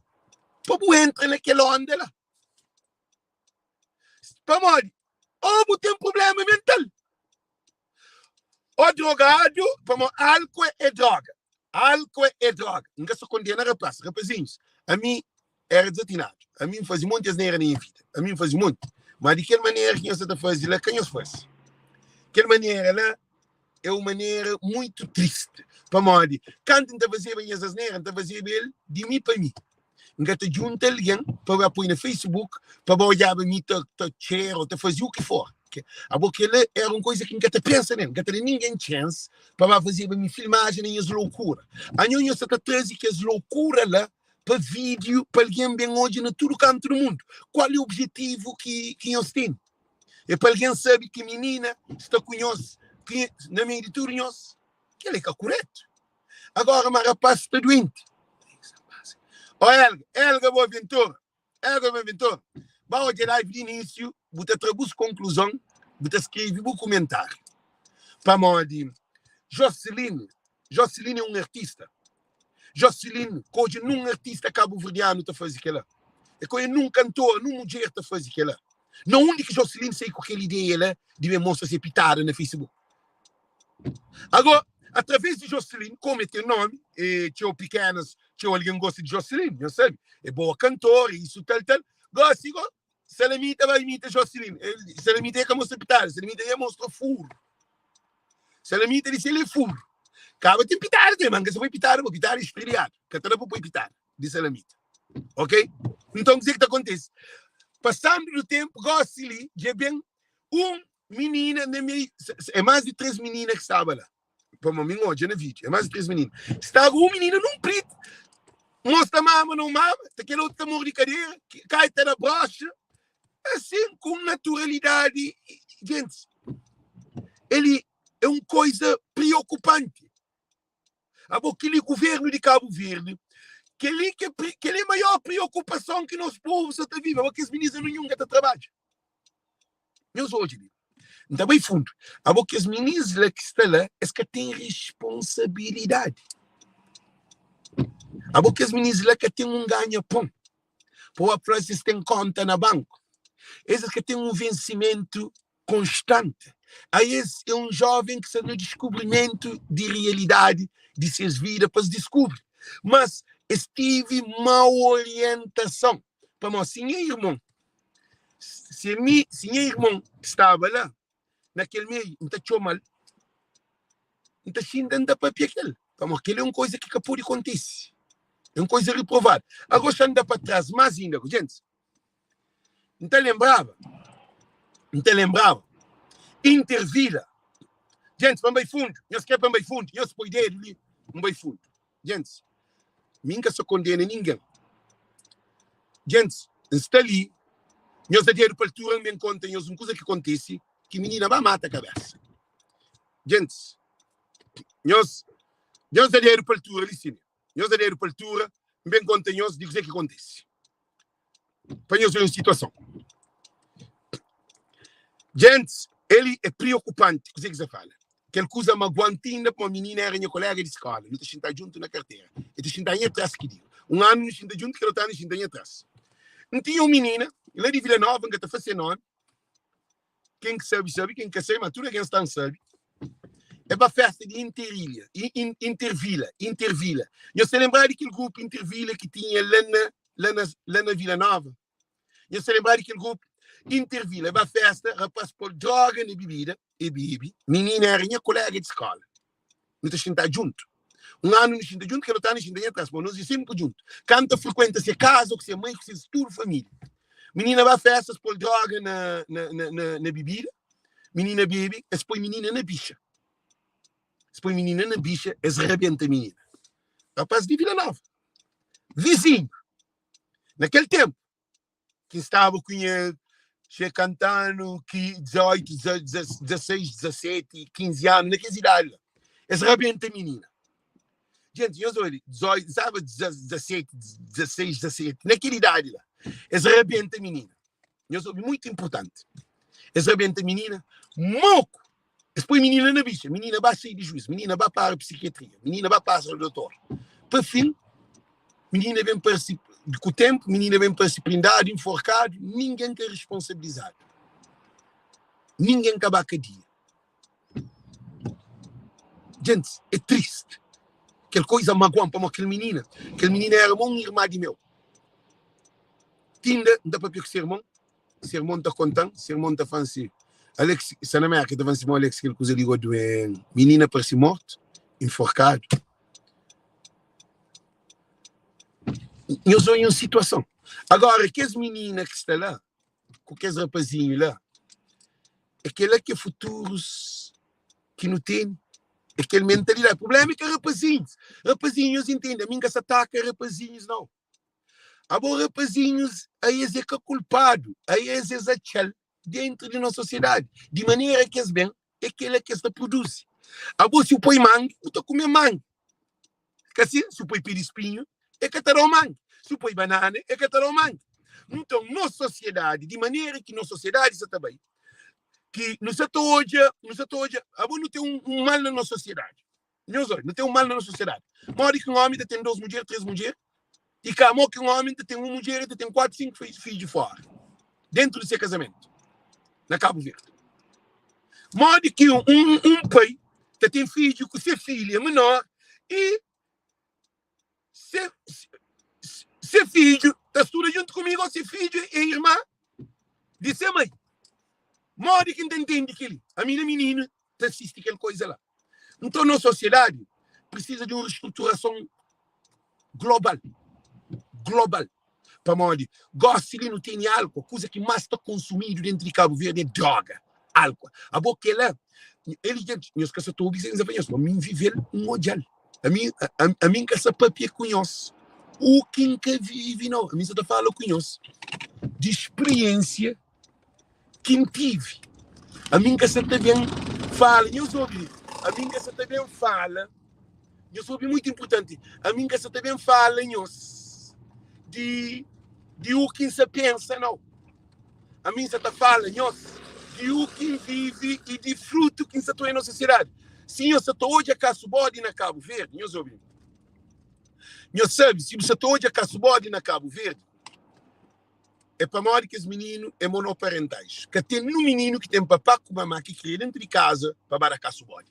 [SPEAKER 1] pa bu entra na kel onda la. Pamodi? Ô bu ten prubléma mental. Ó drogadu, pamodi álkuo é droga. Álkuo é droga. N ka sta kondena rapaz. Rapazinhus, ami éra dizatinadu. Ami N faze monti asnera na nha vida. Ami N faze monti. Má di kel manera ki nhos sta ta faze la, ka nhos faze. Kel manera la é un manera muitu tristi. Pamodi kantu N ta fazeba nhas asnera, N ta fazeba el di mi pa mi. N ka ta djunta algen pa ba poi na Facebook pa ba odjaba mi ta ta txera ou ta faze u ki for. Abo kela era un koisa ki N ka ta pensa nel. N ka ta da ningen chance pa ba fazeba mi filmajen na nhas loukura. Anho nhos sa ta traze kes loukura la pa video pa algen ben odja na tudu kantu di mundu. Kual é objetivu ki ki nhos tene? É pa algen sabe ki minina sta ku nhos ki na meiu di tudu nhos? Kel é ka kuretu. Agora ma rapaz sta duenti. Ó Elga, Elga Boaventura, Elga Boaventura, ba odja live di início, bu ta tra bus konkluzon, bu ta skrebe bu kumentáriu. Pamodi Joseline, Joseline é un artista. Joseline, ka odja nun artista kabuverdianu ta faze kela. E ka odja nun kantora, nun mudjer ta faze kela. Na undi ki Joseline sai ku kel ideia la di ben mostra se pitada na Facebook? Agora, através di Jocelyn, como é tem nome, e txeu pequenas, txeu alguém gosta de Jocelyn, não sabe? É boa cantora, isso tal, tal. Gosta igual, Salamita vai imita Jocelyn. Salamita é que mostra pitada, Salamita é mostra furo. Salamita disse ele é furo. Caba tem pitada também, mas se foi pitada, vou pitada esfriado. Catara vou pôr pitada, de Salamita. Ok? Então, o que é que acontece? Passando do tempo, gosta ali, já bem, um Minina na mei, é más di 3 minina ki staba la. Pamo mi N odja na vídeo, é más di 3 minina. Staba un minina nun priti, mostra mama na un mama, ta kel otu ta morde kadera, kai ta da broxa, asin ku un naturalidadi. Gentis, el é un koiza priokupanti. Abo keli governo di Cabo Verde, keli ke keli é maior preocupação ki nos povo sa ta vive. Abo kes minis nenhum ka ta trabadja. Nhos odja li. N ta bai fundo. Abo kes minis la ki sta la, es ka ten responsabilidade. Abo kes minis la ka ten un ganha pon. Pa bu fla si es ten konta na banku. Es ka ten un vensimentu konstante. A es é un jóven ki sta na diskubrimentu di rialidadi di ses vida pa es diskubri. Mas es tive mau orientason. Pamodi si nha irmon, si mi, si nha irmon staba la na kel meiu, N ta txoma-l, N ta xinta, N ta papia ku el. Pamodi kel-li é un kuza ki ka pode kontise. É un kuza reprovadu. Agora, xa N da pa tras más inda, gentis. N ta lenbraba, N ta lenbraba Intervila. Gentis, pa N bai fundu, nhos kre pa N bai fundu, nhos poi dedu li, N bai fundu. Gentis, mi N ka sta kondena ningen. Gentis, N sta li, nhos da dedu pa altura, N ben konta nhos un kuza ki kontise, ki minina ba mata kabesa. Gentis, nhos, nhos da dedu pa altura li sin, nhos da dedu pa altura, N ben konta nhos di kuze ki kontise. Pa nhos ver un situason. Gentis, el é preokupanti kuzê ki sa fala. Kel kuza maguan ti inda pamodi minina éra nha koléga di skóla. Nu ta xinta djuntu na kartera. El ta xinta nha tras ki dia. Un anu nu xinta djuntu, kel otu anu el xinta nha tras. N tinha un minina la di Vila Nova, N ka ta fla se nómi. Ken ki sabe, sabe, ken ki ka sabe, ma tudu algen sta N sabe. É ba festa di Interilha, Intervila, Intervila. Nhos ta lenbra di kel grupu Intervila ki tinha la na, la na, la na Vila Nova? Nhos ta lenbra di kel grupu Intervila? É ba festa, rapaz pô droga na bibida, e bebe. Minina era nha kolega di skola. Nu ta xinta djuntu. Un anu nu xinta djuntu, kel otu anu xinta nha tras, ma nos é senpri djuntu. Kantu ta frikuenta se kaza, ku se mai, ku ses tudu família. Minina ba festa, es pô-l droga na, na, na, na, na bibida. Minina bebe, es poi minina na bixa. Es poi minina na bixa, es rabenta minina. Rapaz di Vila Nova. Vizinhu. Na kel tenpu ki N staba ku nha Che Kantanu, ki 18, 16, 17, 15 anu, na kes idadi la. Es rabenta minina. Gente, nhos odja, 18, staba 17, 16, 17, na kel idadi la. Es rabenta minina. Nhos obi, muito importante. Es rabenta minina, moku. Es poi minina na bixa, minina ba sai di juiz, minina ba para psikiatria, minina ba pasa na dotor. Pa fin, minina ben parse, ku tempu, minina ben parse prindadu, inforkadu, ningen ka responsabilizadu. Ningen ka ba kadia. Djentis, é triste. Kel koiza magoa-m pamodi kel minina, kel minina éra ma un irma di meu. Tinda N ta papia ku se irmon, se irmon ta konta-m, se irmon ta fla-m si, Alex, sta na Mérka, el ta fla-m si, Mo Alex, kel kuza li go due-m. Minina parse mortu, inforkadu. Nhos odja un situason. Agora, kes minina ki sta la, ku kes rapazinhu la, é kel-la ki é futurus ki nu tene. É kel mentalidade. Problema é ka rapazinhos. Rapazinhos, nhos entende, ami N ka sa ataka rapazinhos, nau. Abo rapazinhos, a es é ka kulpadu, a es es atxa-l dentru di nos sosiedadi. Di manera ki es ben, é kel-la ki es ta produzi. Abo si bu poi mangi, bu ta kume mangi. Ka si? Si bu poi pé di spinhu, e ka ta da-u mangi. Si bu poi banana, e ka ta da-u mangi. Nton, nos sosiedadi, di manera ki nos sosiedadi sa ta bai, ki nu sa ta odja, nu sa ta odja, abo nu ten un, un mal na nos sosiedadi. Nhos odja, nu ten un mal na nos sosiedadi. Modi ki un omi ta ten dos mudjer, tres mudjer, i ka mo ki un omi ta ten un mudjer, e ta ten kuatru, sinku fidju fora, dentru di se kazamentu, na Kabu Verdi. Modi ki un, un pai ta ten fidju ku se filha menor i se, se fidju ta studa djuntu ku mi ô se fidju é irma di se mai. Modi ki N ta ntende kel-li? Ami na mininu ta sisti kel koiza la. Nton, nos sosiedadi prisiza di un restruturason global. Global. Pamodi gósi li nu tene álkua, kuza ki más ta konsumidu déntu di Kabu Verdi é droga, álkua. Abo kel-la, el dja, nhos ka sa ta obi sen fla nhos, ma mi N vive-l, N odja-l. Ami, ami N ka sa papia ku nhos u ki N ka vive, nau. Ami N sa ta fala ku nhos di spriensia ki N tive. Ami N ka sa ta ben fala, nhos obi li, ami N ka sa ta ben fala. Nhos obi muitu inpurtanti. Ami N ka sa ta ben fala nhos di di u ki N sa pensa, nau. Ami N sa ta fala nhos di u ki N vivi i di frutu ki N sa ta oja na sosiedadi. Si nhos sa ta odja kasu bodi na Kabu Verdi, nhos obi. Nhos sabi, si bu sa ta odja kasu bodi na Kabu Verdi, é pamodi kes mininu é monoparentais. Ka ten nun mininu ki ten papá ku mamá ki kria dentu di kaza pa ba da kasu bodi.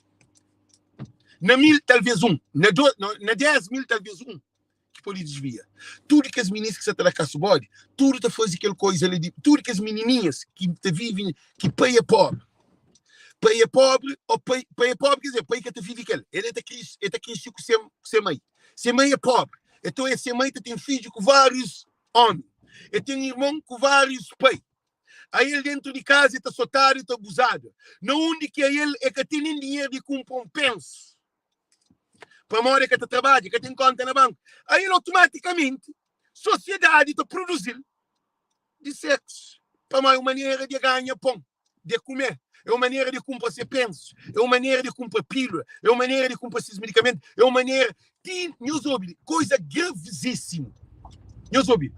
[SPEAKER 1] Na 1000 talvez un, na do, na 10 mil talvez un ki pode desvia. Tudu kes minis ki sa ta da kasu bodi, tudu ta faze kel koiza li di, tudu kes minininhas ki ta vive, ki pai é pobre. Pai é pobre, ou pai, pai é pobre, quer dizer, pai ka ta vive kel. Ele ta cresce, ele ta cresce ku se, ku se mãe. Se mãe é pobre. Então se mãe ta ten fidju ku vários homem. Ele ten irmão ku vários pai. Ael dentu di kaza e ta sotadu e ta abuzadu, na undi ki ael e ka ten nen dinheru di kunpra un pensu, pamodi e ka ta trabadja, e ka ten konta na banku. Ael otomatikamenti sosiedadi ta produzi-l di seksu, pamodi é un manera di e ganha pon, di e kume, é un manera di e kunpra se pensu, é un manera di e kunpra pílula, é un manera di e kunpra ses medikamentu, é un manera. Ti, nhos obi, koiza gravizísimu. Nhos obi,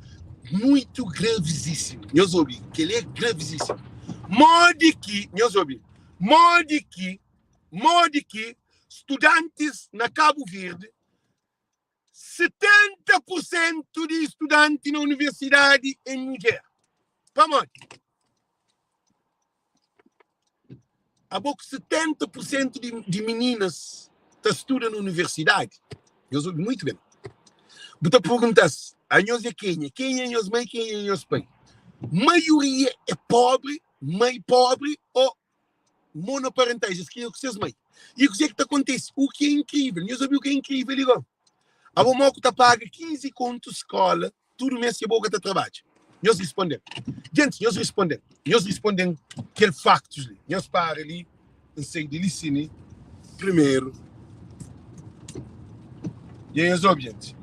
[SPEAKER 1] muitu gravizísimu. Nhos obi, kel-li é gravizísimu. Modi ki, nhos obi, modi ki, modi ki studantis na Kabu Verdi, 70 pur sentu di studanti na universidadi é mudjer. Pamodi? Abo ku 70 pur sentu di, di mininas ta studa na universidadi, nhos obi muitu ben. Bu ta pergunta-s, anhos é kenha? Kenha é nhos mai? Kenha é nhos pai? Maioria é pobri, mai pobri ô monoparentais, es kria ku ses mai. I kuzê ki ta kontise? U ki é inkrivel, nhos obi u ki é inkrivel li go. Abo mo ku ta paga 15 kontu skola Tudu mês ki bo ka ta trabadja. Nhos risponde-m. Gentis, nhos risponde-m. Nhos risponde-m kel faktus li. Nhos para li, N sai di li sini primeru. Dja nhos obi, gentis?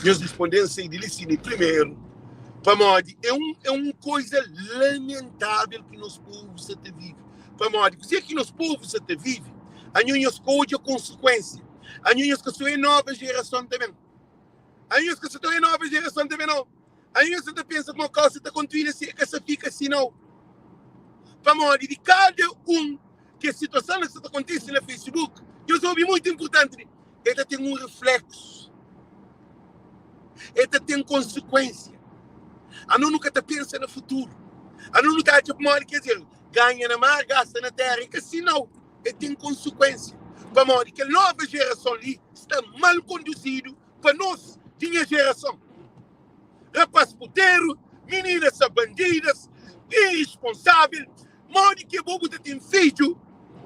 [SPEAKER 1] Nhos risponde-m, N sai di li sini primeru, pamodi é un, é un koiza lamentável ki nos povu sa ta vive. Pamodi kuzê ki nos povu sa ta vive, anho nhos ka odja konsekuénsia. Anho nhos ka sa é nova jerason ta ben. Anhos ka sa ta oia nova gerason tanbe nau. Anhos sa ta pensa kuma kau sa ta kontinua si e ka sa fika si nau. Pamodi di kada un kes situason la ki sa ta kontise na Facebook, nhos obi muitu inpurtanti li, e ta ten un refleksu, e ta ten konsekuensia. Ano nu ka ta pensa na futuru. Ano nu ta atxa pamodi, ker dizer, ganha na mar, gasta na tera, e ka si nau. E ten konsekuensia. Pamodi kel nova jerason li sta mal konduzidu pa nos di nha jerason. Rapaz puteru, mininas sa bandidas, irresponsável. Modi ki abo bu ta ten fidju?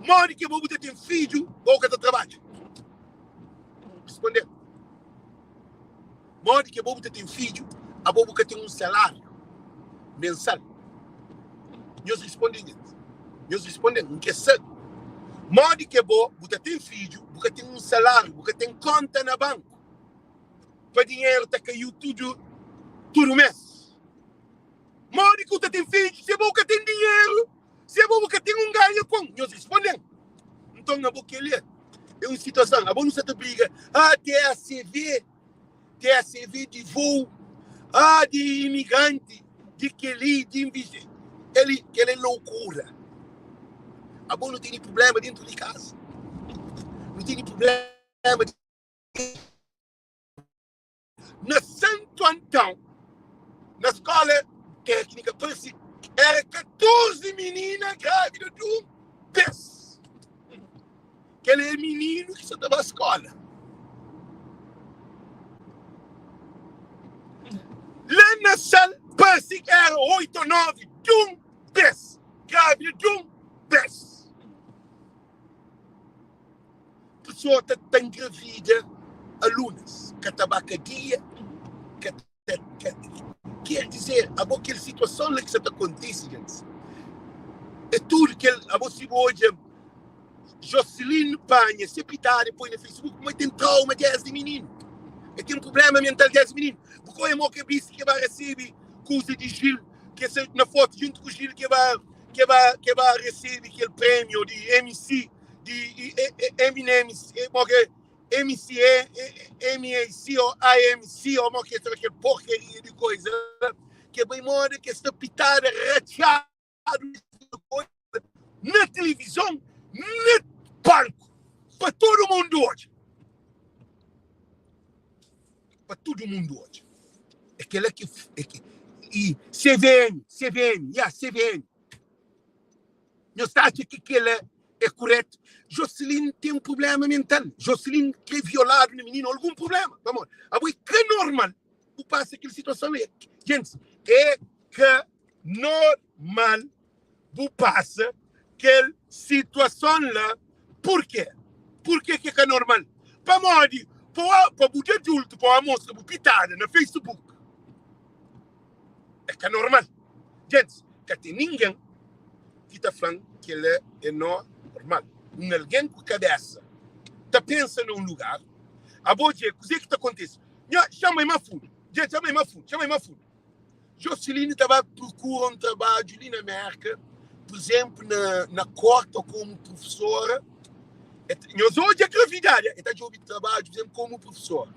[SPEAKER 1] Modi ki abo bu ta ten fidju bo ka ta trabadja? Responde-m. Modi ki abo bu ta ten fidju abo bu ka ten un saláriu mensal? Nhos responde-m, gentis. Nhos responde-m, N krê sabe. Modi ki abo bu ta ten fidju bu ka ten un saláriu, bu ka ten kónta na banku pa dinheru ta kaiu tudu tudu mês? Modi ki bu ta ten fidju si abo bu ka ten dinheru, si abo bu ka ten un ganha pon? Nhos responde-m. Nton, abo kel-li é un situason. Abo nu sa ta briga, ah, TACV, TACV di voo, ah, di imigranti, di kel-li, di investi. El, kel é loukura. Abo nu tene prubléma dentu di kaza. Nu tene prubléma di. Na Santu Antão, na skola téknika, parse era 14 minina grávida di un bes. Kel é mininu ki sa ta ba skola. La na Sal, parse ki era 8 ou 9 di un bes, grávida di un bes. Pessoa ta ta engravida alunas, ka ta ba kadia, ka ta ka Quer dizer, abo kel situason la ki sa ta kontise, gentis, é tudu kel abo si bu odja Jocelyn panha se pitada e poi na Facebook, ma ten trauma desdi mininu, e ten problema mental desdi mininu. Bu ka odja mo ke bisti ke ba resebe kuza di Gil, ke sa na fotu djuntu ku Gil ke ba ke ba ke ba resebe kel premio di MC di Eminem, mo ke MCA, MAC ou AMC ou mo ke sabe kel porcaria di coisa la, ke bai moda ke sta pitada ratxadu na televizon, na palco, pa todo mundo odja. Pa tudo mundo odja. É kel-la ki, é ki, e CVM, CVM, ya, CVM. Nhos ta atxa ki kel-la é kuretu? Jocelyn ten prubléma mental. Jocelyn krê violadu na mininu, algun prubléma. Pamodi? Abo é ka normal bu pasa kel situason li. Gentis, é ka normal bu pasa kel situason la. Purkê? Purkê ki é ka normal? Pamodi pa bu di adultu pa bu mostra bu pitada na Facebook é ka normal. Gentis, ka ten ningen ki ta fla-m kel-la é normal. Un algen ku kabésa ta pensa na un lugar. Abo dje, kuzê ki ta kontise? Nho, txama-i ma fundu. Dje, txama-i ma fundu, txama-i ma fundu. Joseline ta ba prokura un trabadju li na Mérka, pur izénplu, na, na korti ô komu prufesora. Nhos odja gravidadi, el ta djobe trabadju, pur izénplu, komu prufesora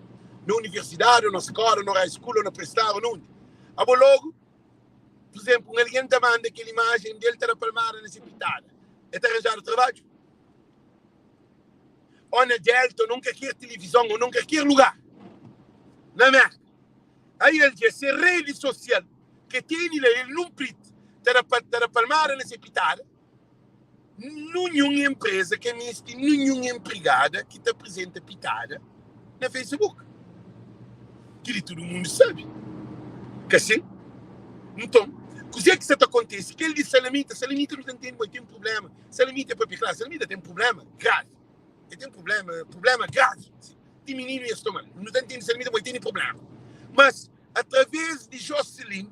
[SPEAKER 1] na universidadi ô na skóla, na high school ô na prestar ô na undi. Abo lógu, pur izénplu, un algen ta manda kel imajen di el ta da palmada na se pitada, el ta ranjadu trabadju? Ô na Delta, ô na un kalker tilivizon, ô na un kalker lugar na Mérka. Ai el dje se redi sosial ke teni la el nun prit ta da ta da palmada na se pitada nunhun empresa ke misti nunhun empregada ki ta apresenta pitada na Facebook kili tudu mundu sabi ka sin nton kuze ki sa ta kontisi kel di salamita salamita nu ta ntende ma el ten problema salamita é papia klaru salamita ten problema gravi el ten problema problema gravi Ti mininu es toma-l. Nu ta ntende Salamita ma el tene prubléma. Mas, através di Jocelyn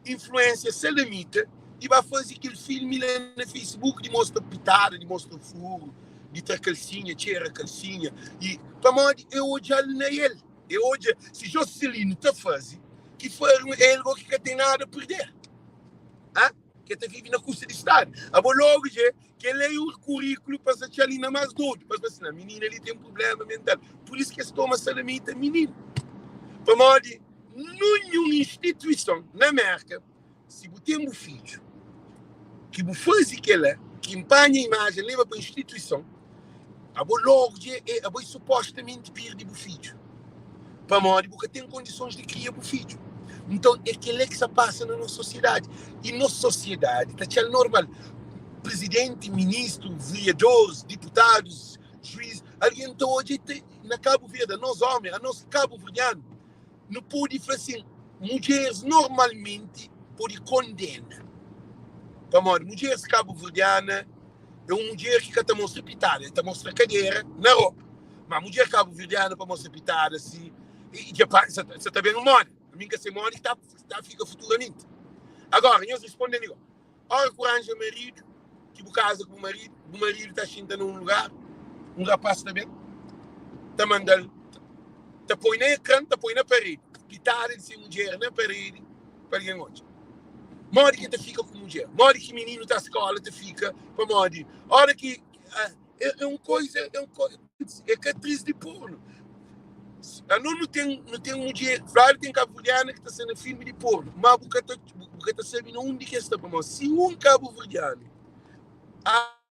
[SPEAKER 1] influensia Salamita di ba faze kel filmi la na Facebook di mostra pitada, di mostra furu, di tra kalsinha, txera kalsinha. I pamodi e odja-l na el. E odja si Jocelyn ta faze, ki faru el go ki ka ten nada perder. Ha? Ke ta vive na kusta di stadu. Abo logu dje Kel é un kuríkulu pa sa txal inda más dodu, pa fla si, minina li ten prubléma mental. Pur isu ki es toma salamita mininu. Pamodi ninhun instituison na Mérka, si bu ten bu fidju ki bu faze kel-la, ki npanha imajen leba pa instituison, abo lógu dja é, abo é supostamenti perde bu fidju. Pamodi bu ka ten kondisons di kria bu fidju. Nton, é kel-la ki sta pasa na nos sosiedadi. I nos sosiedadi ta txal normal. Prizidenti, ministru, vereadoris, diputadus. Juiz, algen ta odja i ta na Kabu Verdi, anos omi, anos kabuverdianu, nu pode fla sin, mudjeris normalmenti pode kondena. Pamodi mudjeris kabuverdiana é un mudjer ki ka ta mostra pitada, el ta mostra kadera na ropa. Ma mudjer kabuverdiana pa mostra pitada si, i dja pa, sa ta, sa ta ben moda. Ami N ka se modi ki ta, ta fika futuramenti. Agora, nhos responde-m li go. Ora ku ranja maridu, ki bu kaza ku bu maridu, bu maridu ta xinta na un lugar, un rapaz ta ben, ta manda-l, ta poi na ekran, ta poi na paredi, pitada di se mudjer na paredi pa algen odja. Modi ki el ta fika ku mudjer? Modi ki mininu ta skola ta fika? Pamodi ora ki é un koiza, é un koiza, é ka atris di porno. Ano nu ten, nu ten mudjer, fladu ten kabuverdiana ki ta sta na filmi di porno, ma bu ka ta, bu ka ta sabe na undi ki es sta, pamodi si un kabuverdianu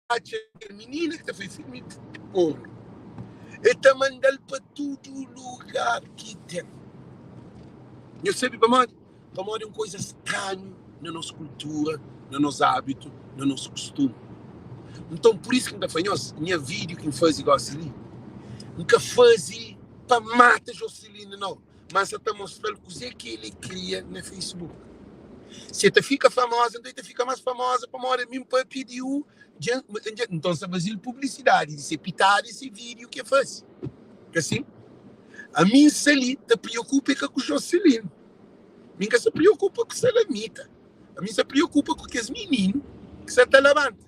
[SPEAKER 1] atxa kel minina ki ta faze filmi di porno, el ta manda-l pa tudu lugar ki ten. Nhos sabe pamodi? Pamodi é un koiza stranhu na nos kultura, na nos ábitu, na nos kustumu. Nton, pur isu ki N ta fla nhos, nha vídiu ki N faze gósi li, N ka faze pa mata Joseline, nau, má N sa ta mostra-l kuzê ki el kria na Facebook. Si el ta fika famoza, nton el ta fika más famoza pamodi ami N pâpia di u dja Nton, N sa faze-l publisidadi di se pitada i se vídiu ki el faze. Ka sin? Ami N sta li ta priokupa é ka ku Joseline. Mi N ka sta priokupa ku Salamita. Ami N sta priokupa ku kes mininu ki sta ta labanta.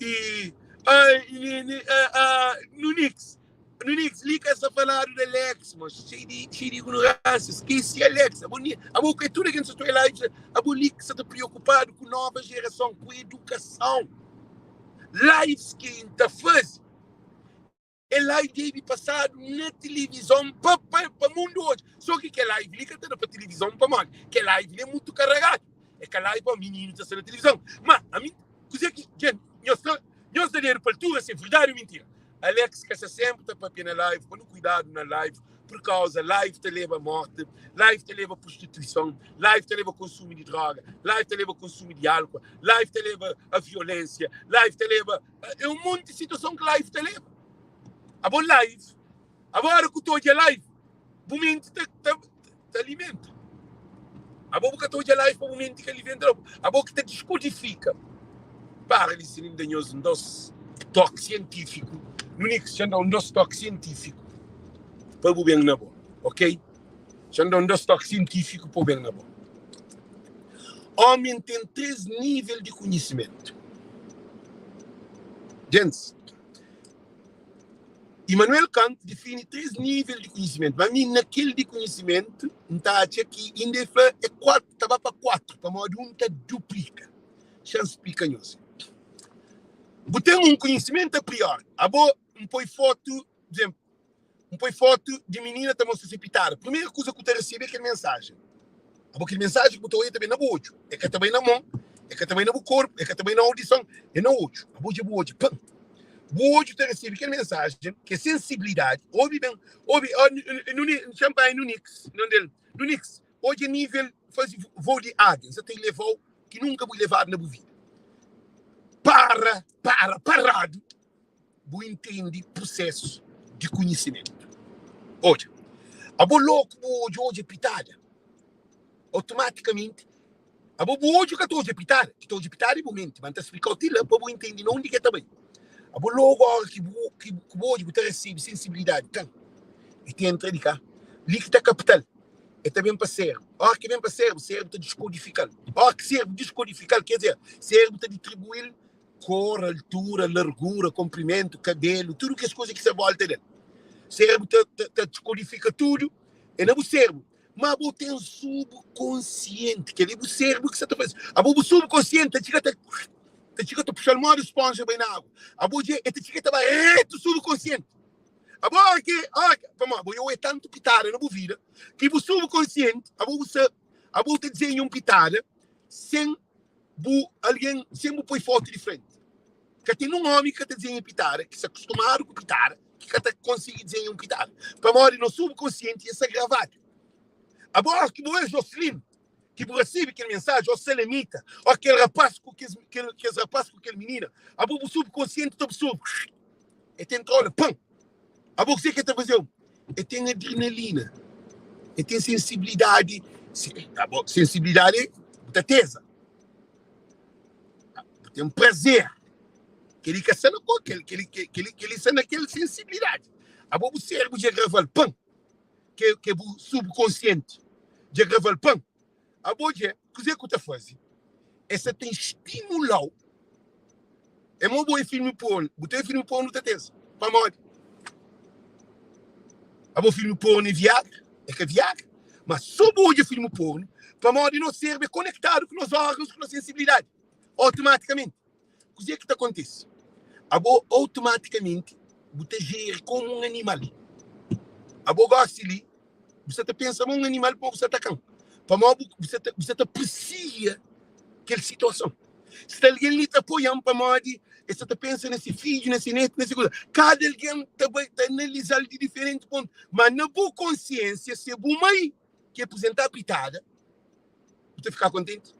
[SPEAKER 1] I ai, Nunix, Nunix, li ka sta faladu di Alex, mo xei di, xei di ignorância. Skesi Alex. Abo, abo ku é tudu algen ki sta ta live, abo li ki sta ta preokupadu ku nova gerason, ku edukason. Lives ki N ta faze. É live debe pasadu na tilivizon pa pa pa mundu odja. So ki kel live li ka ta da pa tilivizon pamodi kel live li é mutu karagadu. É ka live pa mininu ta sta na tilivizon. Ma ami kuze ki dja nhos ta nhos ta dedu pa altura si é verdadi ou mintira. Alex ka sta senpri ta papia na live pa nu kuidadu na live pur kauza live ta leba morti, live ta leba prostituison, live ta leba konsumu di droga, live ta leba konsumu di álkua, live ta leba a violensia, live ta leba É un monti situason ki live ta leba. Abo live, abo ora ku ta odja live, bu menti ta, ta, ta alimenta. Abo bu ka ta odja live pa bu menti ka alimenta, não. Abo ki ta descodifica. Para di sinim da nhos un dos toki sientífiku. Nunix, xa da un dos toki sientífiku pa bu ben na bo, ok? Xa da un dos toki sientífiku pa bu ben na bo. Ómi ten 3 nível di konhisimentu. Gentis, Immanuel Kant difini 3 nível di konhisimentu, ma mi na kel di konhisimentu N ta atxa ki inda el fla é 4, ta ba pa 4, pamodi un ta duplika. Xa N splika nhos. Bu ten un konhisimentu a priori. Abo, N poi fotu, por izenplu, N poi fotu di minina ta mostra se pitada. Primeru kuza ku ta resebe é kel mensajen. Abo kel mensajen ku ta oia ta ben na bu odju. E ka ta bai na mon, e ka ta bai na bu korpu, e ka ta bai na audison, é na odju. Abo dja bu odja, pam! Bu odju ta resebe kel mensajen, ki é sensibilidadi. Obi ben, obi, Nxan panha Nunix, nonde el, Nunix, odja nivel faze vou di águia. N sa ta ilevau ki nunka bu ilevadu na bu vida. Para, para, paradu! Bu intendi prusesu di kunhisimentu. Odja, abo loku bu odju odja pitada, automatikamenti abo bu odju ka ta odja pitada, ki ta odja pitada é bu menti, ma N ta splikau ti la pa bu intendi na undi ki el ta bai. Abo logu ora ki bu ki bu odja bu ta resebe sensibilidadi tan e ta entra di ka li ki ta kaptal, e ta ben pa serbru, ora ki ben pa serbru, serbru ta diskodifikal, ora ki serbru diskodifikal, ker dizer, serbru ta ditribuil Kor, altura, largura, konprimentu, kabelu, tudu kes kuza ki sta volta del. Serbru ta, ta, ta diskodifika tudu, é na bu serbru. Ma bo ten subkonsienti, kel-li é bu serbru ki sta ta faze. Abo bu subkonsienti ta txiga ta, ta txiga ta puxa-l modi sponja bai na agu. Abo dja, el ta txiga ta bai retu subkonsienti. Abo ora ki, ora ki, pamodi abo dja oia tantu pitada na bu vida, ki bu subkonsienti, abo bu sta, abo bu ta dizenha un pitada sen bu algen sen bu poi fotu di frenti. Ka ten nun omi ki ka ta dizenha pitada, ki sta kustumadu ku pitada, ki ka ta konsigi dizenha un pitada. Pamodi nos subkonsienti dja sta gravadu. Abo, óras ki bu oja Jocelyn, Ki bu resebe kel mensaji, ô salamita, ô kel rapás ku kes, kel, kes rapás ku kel minina, abo bu subkonsienti ta absorbe. E ta entra-u la, pan! Abo kuzê ki el ta faze-u? El ten adrenalina, el ten sensibilidadi. Abo, sensibilidadi é bu ta teza, bu ten prazer. Kel-li ka sta na ko, kel, kel, kel, kel-li sta na kel sensibilidadi. Abo bu sérbru dja grava-l, pan! Ke, ke bu subkonsienti dja grava-l, pan! Abo dja, kuzê ku ta faze? El sta ta stimula-u. É mo bo é filme porno. Bu ta é filme porno ta teza. Pamodi? Abo filme porno é Viagra? É ka Viagra? Mas só bu odja filme porno, pamodi nos cérebro é konektadu ku nos órgãos, ku nos sensibilidade, automaticamente. Kuzê ki ta kontise? Abo automaticamente bu ta jeri komu un animal. Abo gosi li, bu sa ta pensa ma un animal pô bu sa ta kan. Pamodi bu sa ta, bu sa ta apresia kel situason. Sta algen li ta apoia-m pamodi el sa ta pensa na se fidju, na se netu, na se kuza. Kada algen ta bai ta analiza-l di diferenti pontu. Ma na bu konsiensia, se bu mai ki aprizenta pitada, bu ta fika kontenti.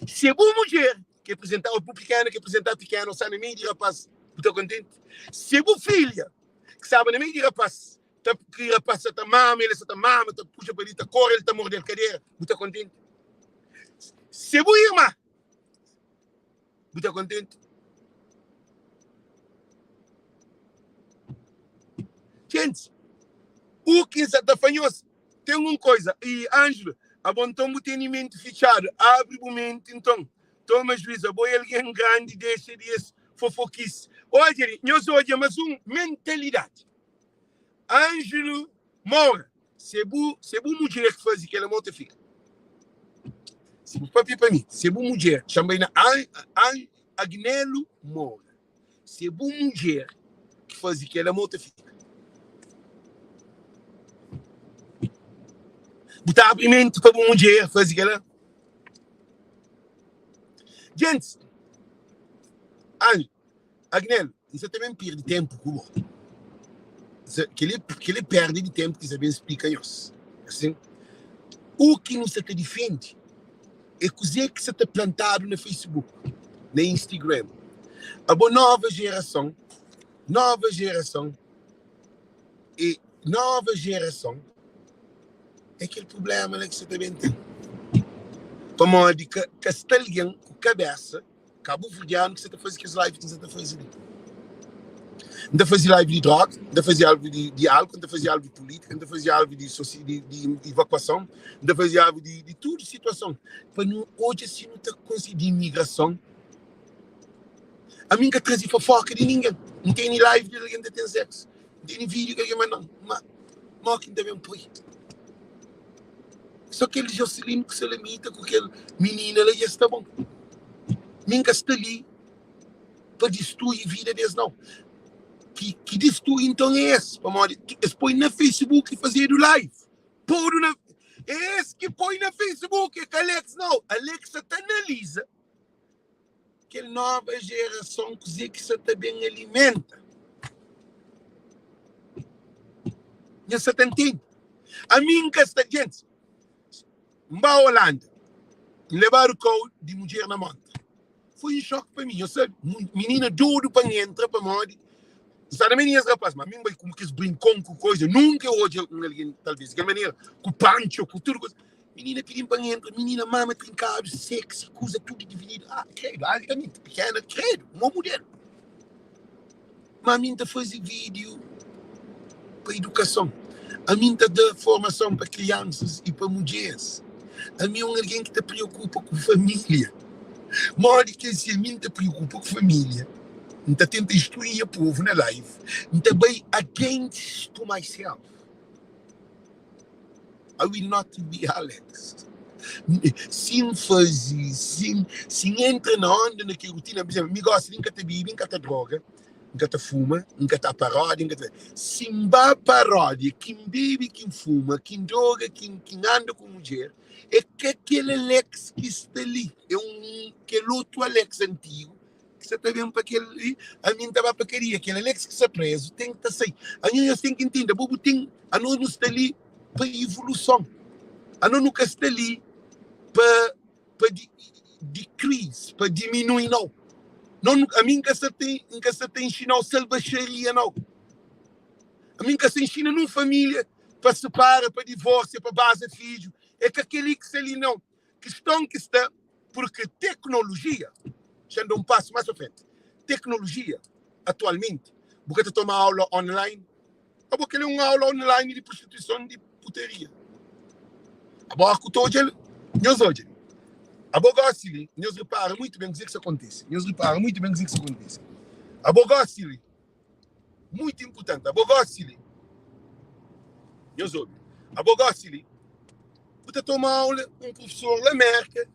[SPEAKER 1] Se bu mudjer ki aprizenta, ô bu pikena ki aprizenta pikena, ô sta na meiu di rapaz, bu ta kontenti. Se bu filha ki staba na meiu di rapaz, ta ki rapaz sa ta mama, el sa ta mama, ta puxa pa li, ta kore, el ta morde-l kadera, bu ta kontenti? Se bu irma, bu ta kontenti? Gentis, u ki N sa ta fla nhos, ten un koza, i Ânjulu, abo nton bu tene menti fitxadu, abri bu menti nton, toma juizu, abo é algen grandi, dexa di es fofokisi. Odja li, nhos odja mas un mentalidadi. Ânjulu Moura, se bu se bu mudjer ki faze kel amor ta fika. Se bu papia pa mi, se bu mudjer, txan bai na An, An, Agnelo Moura, se bu mudjer ki faze kel amor ta fika. Bu ta abri menti pa bu mudjer faze kel-la? Gentis, Anju, Agnelo, N sa ta ben perde tenpu ku bo. Kel-li, kel-li perde di tenpu ki N sa ben splika nhos. Asin, u ki nu sa ta difende é kuzê ki sa ta plantadu na Facebook, na Instagram. Abo nova jerason, nova jerason e nova jerason é kel prubléma la ki sa ta ben ten. Pamodi ka, ka sta algen ku kabésa Kabuverdianu ki sa ta faze kes live ki N sa ta faze li. N ta faze live di droga, N ta faze live di, di álcool, N ta faze live di política, N ta faze live di, soci, di, di evakuason, N ta faze live di, di tudu situason pa nu odja si nu ta konsigi di imigrason. Ami N ka traze fofoka di ningen. N tene live di algen ta ten sexo, N tene vídeo ki algen manda-m, ma moki N ta ben poi? So kel Jocelyn ku Salamita ku kel minina la dja sta bon. Mi N ka sta li pa distrui vida des nau. Ki, ki distrui nton é es, pamodi es poi na Facebook i fazedu live. Podu na É es ki poi na Facebook, é ka Alex nau. Alex sa ta analiza kel nova jerason kuzê ki sa ta ben alimenta. Nha sa ta ntende? Ami N ka sta gentis. N ba Holanda, N lebadu kau di mudjer na montra. Foi un xoki pa mi. Nhos sabe, minina dodu pa N entra pamodi N sta na meiu di nhas rapaz, ma mi N bai ku kes brinkon ku koisa. Nunka eu odja un algen talvez di kel manera, ku pancho, ku tudu koisa. Minina pidi-m pa N entra, minina mama trinkadu, sexy, kuza tudu divididu. Ah, kredu, altamenti pikena, kredu, mo mudelu. Ma ami N ta faze vídiu pa idukason. Ami N ta da formason pa kriansas i pa mudjeris. Ami é un algen ki ta preokupa ku família. Modi ki é si ami N ta preokupa ku família, N ta tenta instrui nha povu na live, N ta bai against to myself. I will not be Alex. Si N faze, si N, si N entra na onda na kel rutina, por exemplo, mi gosi li N ka ta bibi, N ka ta droga, N ka ta fuma, N ka ta paródia, N ka ta. Si N ba paródia, ki N bebe, ki N fuma, ki N droga, ki N, ki N anda ku mudjer, é ka kel Alex ki sta li, é un kel otu Alex antigu ki sa ta ben pa kel li, ami N ta ba pa kadia, kel Alex ki sta prezu ten ki ta sai. Anho nhos ten ki ntende, abo bu ten, anos nu sta li pa ivoluson, anos nu ka sta li. Pa pa di decrease, pa diminui nau. Non, ami N ka sa ta N ka sa ta inxinau salbaxaria nau. Ami N ka sa inxina nun família pa separa, pa divórsia, pa baza fidju. É ka kel-li ki sta li nau. Kiston ki sta, purki teknolojia, xa-m da un pasu más pa frenti, teknolojia atualmenti, bu ka ta toma aula online, Abo kel é un aula online di prostituison di putaria. Abo ku ta odja nhos odja. Abo gosi li, nhos repara muito bem kuzê ki sta kontise. Nhos repara muito bem kuzê ki sta kontise. Abo gosi li, muito importante. Abo gosi li, nhos obi. Abo gosi li, bu ta toma aula un professor la Merka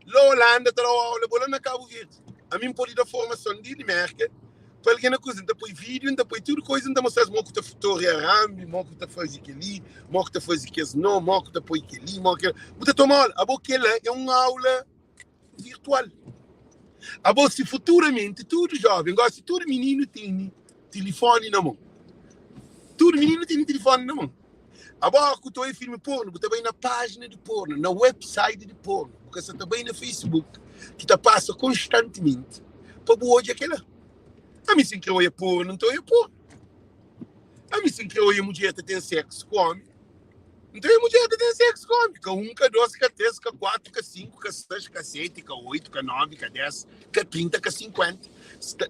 [SPEAKER 1] La Holanda ta dau aula bo la na Cabo Verde. Ami npodi da formason di Merka pa algen na kuza. Nta poi video, nta poi tudu koisa, nta mostras mo ku ta torre arambi, mo ku ta fazi keli, mo ku ta fazi kes no, mo ku ta poi keli, mo ku bu ta toma aula. Abo kela é un aula virtual. Abo si futuramenti tudu joven, gosi tudu mininu tene tilifoni na mon. Tudu mininu tene tilifoni na mon. Abo ku ta oia filmi porno, bu ta bai na pájina di porno, na website di porno. Bu ka sa ta bai na Facebook, ki ta pasa konstantimenti, pa bu odja kela. Ami si N kre oia porno, N ta oia porno. Ami si N kre oia mudjer ta ten seksu ku omi, N ta oia mudjer ta ten seksu ku omi. Ka un, ka dos, ka tres, ka kuatu, ka sinku, ka seis, ka seti, ka oitu, ka novi, ka des, ka 30, ka 50.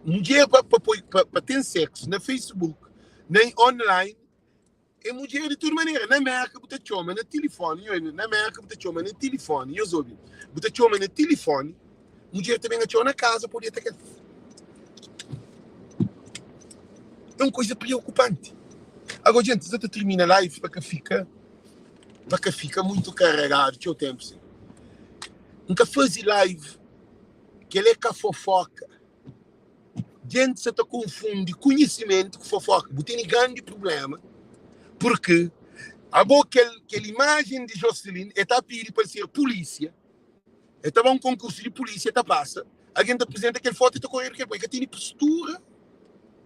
[SPEAKER 1] Mudjer pa, pa, poi, pa, pa ten seksu na Facebook, na online, É mudjer di tudu manera. Na Merka bu ta txoma na tilifoni, nho, na Merka bu ta txoma na tilifoni, nhos obi, bu ta txoma na tilifoni, mudjer ta ben atxau na kaza pa odja ta kel. É un koisa preokupanti. Agora, gente, sa ta termina live pa ka fika pa ka fika muito carregado txeu tempo sim. N ka faze live, kel é ka fofoca. Djenti sa ta konfundi konhisimentu ku fofoka. Bu tene grandi prubléma purki abo kel kel imajen di Jocelyn e ta pidi pa el ser pulísia, e ta ba un konkursu di pulísia e ta pasa, algen ta aprizenta kel fotu e ta koredu kel bo. E ka tene postura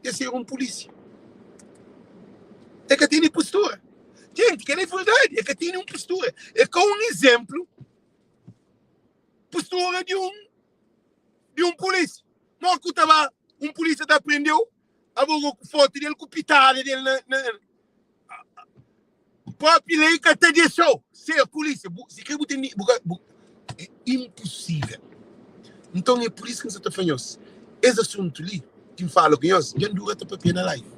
[SPEAKER 1] di ser un pulísia. E ka tene postura. Djenti, kel é verdadi, e ka tene un postura. E ka un izénplu postura di un di un pulísia. Mo ku ta ba un pulísia ta prendeu, abo go ku fotu del ku pitada del na, na propi lei ka ta dexau ser pulísia. Bu, si kre bu ten bu ka, bu, é imposível. Nton é pur isu ki N sa ta fla nhos, es asuntu li ki N fala ku nhos, dja N dura ta papia na live.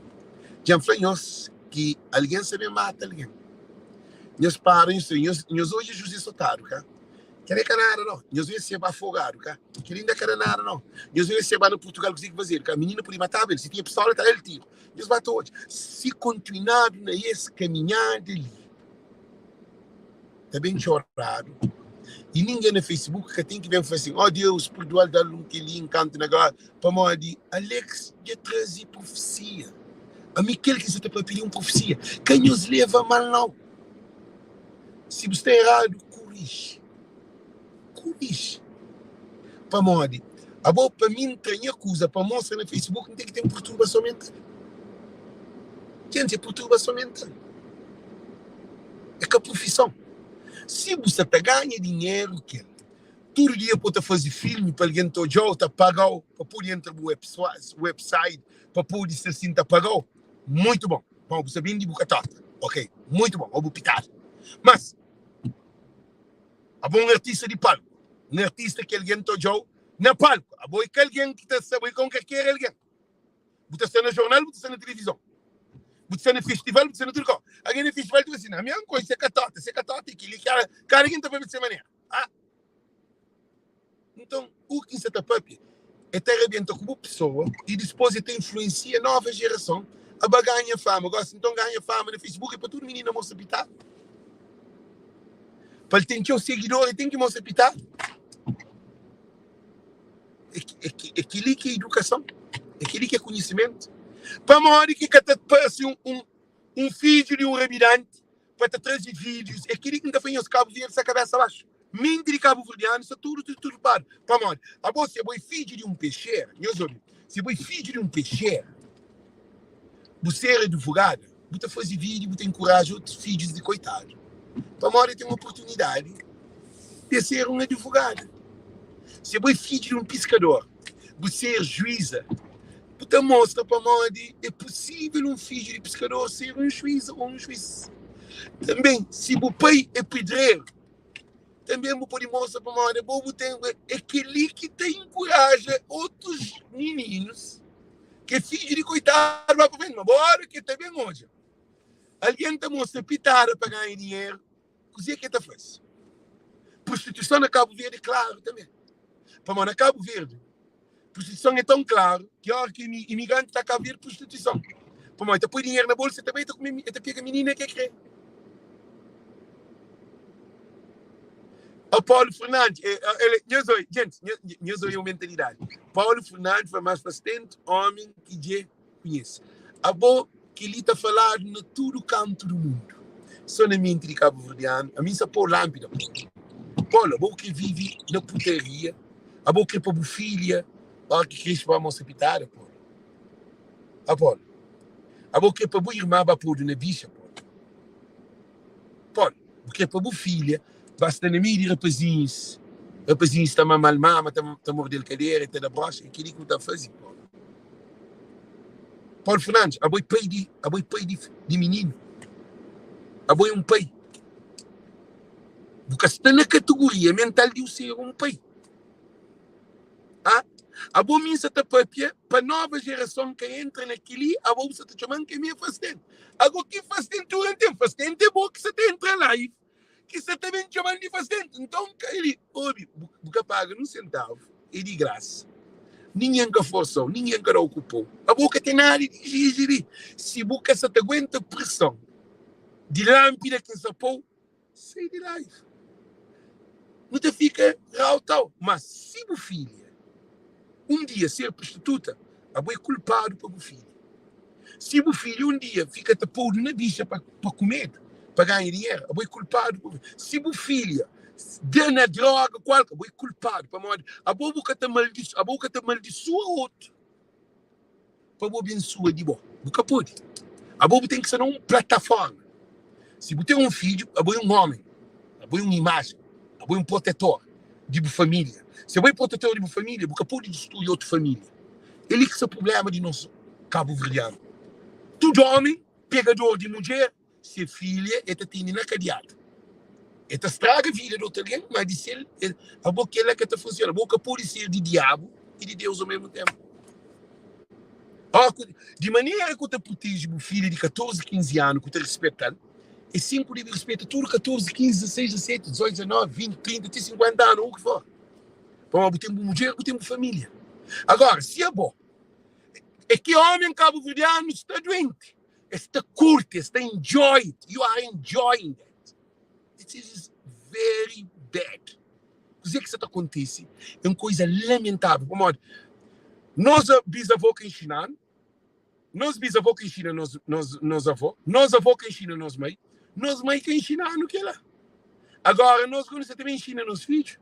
[SPEAKER 1] Dja N fla nhos ki algen sa ben mata algen. Nhos para, nhos, nhos, nhos odja José Sotado, ka? Kel-li é ka nada no. Nhos vê se ba fogadu ka. Kel-li inda ka da nada no. Nhos vê se ba na Portugal kuzê ki fazedu ka. Minina pode mataba el. Si tinha pistola ta da-l tiru. Nhos ba ta odja. Si kontinuadu na es kaminhada li, ta ben txoradu i ningen na Facebook ka ten ki ben fla sin, oh Deus, perdoa-l, da-l un kel-li, nkantu na glória. Pamodi Alex dja traze profesia. Ami kel ki sa ta papia li é un profesia. Ka nhos leva mal nau. Si bu sta eradu, koriji. Koriji. Pamodi abo pa mi N tra nha kuza pa mostra na Facebook, N ten ki ten perturbason mental. Djenti, é perturbason mental. É ka profison. Si bu sta ta ganha dinheru kel tudu dia pa bu ta faze filmi pa algen ta odja-u, ta paga-u pa pode entra bu website, pa pode ser sin ta paga-u, muitu bon. Bom, bu sa bindi bu katota. Ok, muito bom, ou bu pitadu. Mas, abo un artista di palku. Un artista ki algen ta odjau na palku. Abo é ka algen ki ta sta, abo é ka un kalker algen. Bu ta sta na jornal, bu ta sta na tilivizon. Bu ta sta na festival, bu ta sta na tudu kau. Algen na festival ta fla assim, ami N konxe se katota, se katota é kili, kela. Kada algen ta papia di se manera. Ah! Nton, u ki N sa ta papia, e ta rabenta ku bu pesoa i dispos e ta influensia nova jerason a ba ganha fama. Gosi, nton, ganha fama na Facebook e pa tudu minina mostra pitadu? Pa el ten txeu segidor, el ten ki mostra pitadu? É kel-li ki é idukason? É kel-li ki é konhisimentu? Pamodi ki ka ta parse un fidju di un rabidanti pa ta traze vídeos é keli ki nta fla nhos Cabo Verde sta cabeça baxu menti di cabo verdiano sta tudo deturbado pamodi abo se abo é fidju di um pexera nhos obi se abo é fidju di um pexera bu ser advogada bu ta faze vídeo bu ta encoraja otus fidjus di coitado pamodi tem oportunidade. Pa e ser un adivogada. Si bo é fidju di un piskador, bu ser juíza, bu ta mostra pamodi é pusível un fidju di piskador ser un juíza ô un juís. Tanbê, si bu pai é pedreru, tanbê bu pode mostra pamodi abo bu ten. É kel-li ki ta inkuraja otus mininus ki é fidju di koitadu ba pa frenti. Ma bo óra ki el ta ben odja algen ta mostra pitada pa ganha dinheru, Kuzê ki el ta faze? Prostituison na Kabu Verdi é klaru tanbê. Pamodi na Kabu Verdi, prostituison é tãu klaru ki óras ki imigranti ta Kabu Verdi, prostituison. Pamodi el ta poi dinheru na bolsu, el ta bai, el ta kume, el ta pega minina ki el krê. Ó Paulo Fernandes, eh, eh, nhos oi, gente, nhos oi un mentalidade. Paulo Fernandes foi mais fastento homem ki dje konhese. Abo kel-li ta faladu na tudu kantu du mundu. So na menti di kabuverdianu, ami N sa pô lánpida. Polo, abo ki vive na putaria, abo kre pa bu filha óra ki kresce ba mostra pitada, Polo? A Polo, abo kre pa bu irmã ba podu na bixa, Polo? Polo, bu kre pa bu filha ba sta na meiu di rapazinhus, rapazinhus ta mama-l mama, ta, ta morde-l kadera i ta da broxa, é kel-li ki bu ta faze, Polo? Paulo Fernandes, abo é pai di, abo é pai di, di mininu, abo é un pai. Bu ka sta na kategoria mental di u ser un pai. Ah, abo mi sa ta papia pa nova gerason ka entra na kili, abo bu sa ta txoman ke mi é fastente. Ago ki fastentura N ten? Fastente é bo ki sa ta entra live ki sa ta ben txoman di fastente. Nton keli, obi, bu ka paga nun sentavu, é di grasa. Ningen ka forsau, ningen ka dau ku pou. Abo ka ten nada di exiji li. Si bu ka sa ta aguenta preson di lanpida ki N sa pou, Sai di live. Nu ta fika rau tau. Mas si bu filha um dia ser prostituta, abo é kulpadu pa bu filha. Si bu filha um dia fika ta podu na bixa pa, pa kumedu, pa ganha dinheru, abo é kulpadu pa bu Si bu filha da na droga kualker, abo é kulpadu pamodi abo bu ka ta maldi, abo bu ka ta maldisua otu pa bu abensua di bo. Bu ka pode. Abo bu ten ki sta na un plataforma. Si bu ten un fidju, abo é un ómi, abo é un imajen, abo é un protetor di bu família. Si abo é protetor di bu família, bu ka pode distrui otu família. É li ki sta prubléma di nos kabuverdianu. Tudu ómi pegador di mudjer, Se filha e ta tene na kadiadu. E ta straga vida di otu algen, ma di sel, el, abo kela ka ta funsiona. Bo ka pode ser di diabu i di Deus ao mesmu tempu. Ó, ku, di manera ku ta proteje bu filha di 14, 15 anu, ku ta rispetal, é sin ku debe rispeta tudu 14, 15, 16, 17, 18, 19, 20, 30, ti 50 anu, ou ki for. Pamodi bu ten bu mudjer, bu ten bu família. Agora, si abo é ki omi kabuverdianu sta duenti, Es ta curti, es ta enjoy it. You are enjoying that. It is very bad. Kuzê ki sa ta kontise é un koisa lamentável. Pamodi nos bisavô ka inxina-nu, nos bisavô ka inxina nos, nos, nos avô, nos avô ka inxina nos mãe, nos mãe ka inxina-nu kela. Agora nos gosi nu sa ta ben inxina nos fidju.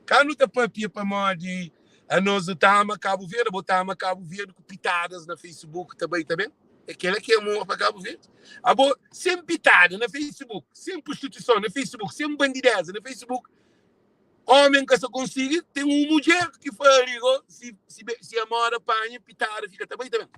[SPEAKER 1] Ka nu ta papia pamodi anos nu ta ama Kabu Verdi, abo ta ama Kabu Verdi ku pitadas na Facebook ta bai ta ben? É kela ki é amor pa Kabu Verdi? Abo sen pitada na Facebook, sen prostituison na Facebook, sen bandideza na Facebook, omen ka sa konsigi ten un mudjer ki fari go si, si, si a moda panha pitada fika ta bai ta ben.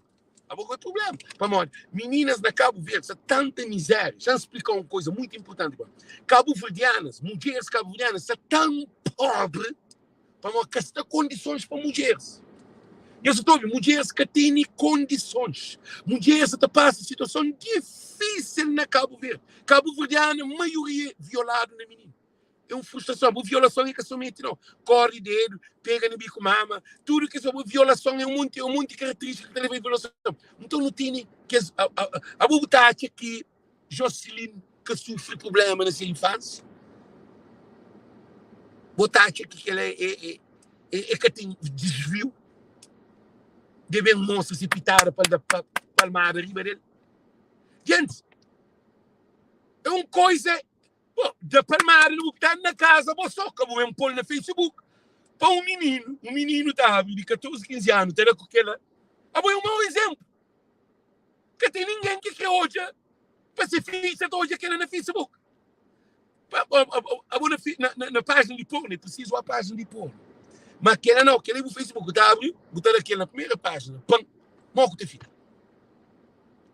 [SPEAKER 1] Abo qual é problema? Pamodi meninas na Cabo Verde sa tanta miséria. Já explicar uma coisa muito importante. Cabo Verdianas, mulheres cabo verdianas sa tão pobre pamodi ka sta condições pa mulheres. Eu só tô mulheres que têm condições. Mulheres ta passa situação difícil na Cabo Verde. Cabo Verdiana, maioria violado na menina. É un frustrason. Bu violason é ka somenti nau. Kori dedu, pega na biku mama, tudu kes bu violason é un monti, é un monti karakteristika ki ta leba violason. Nton nu tene kes abo bu ta atxa ki Jocelyn ka sufri prublema na se infansia? Bo ta atxa ki kela é, é, é, é ka ten desviu? Debe mostra se pitada pa da palmada riba del? Gente, é un koisa Bo da palmada na bu ta na kaza bo so ka bu ben pol na Facebook pa un mininu, un mininu ta abri di 14, 15 anu ta da ku kela. Abo é un mau izemplu. Ka ten ningen ki kre odja pa se fidju sa ta odja kela na Facebook. Abo na, na, página di porno, é preciso a página di porno. Mas aquela não, aquela é o Facebook, tá abre, botar aquela na primeira página, pam, moco te fica.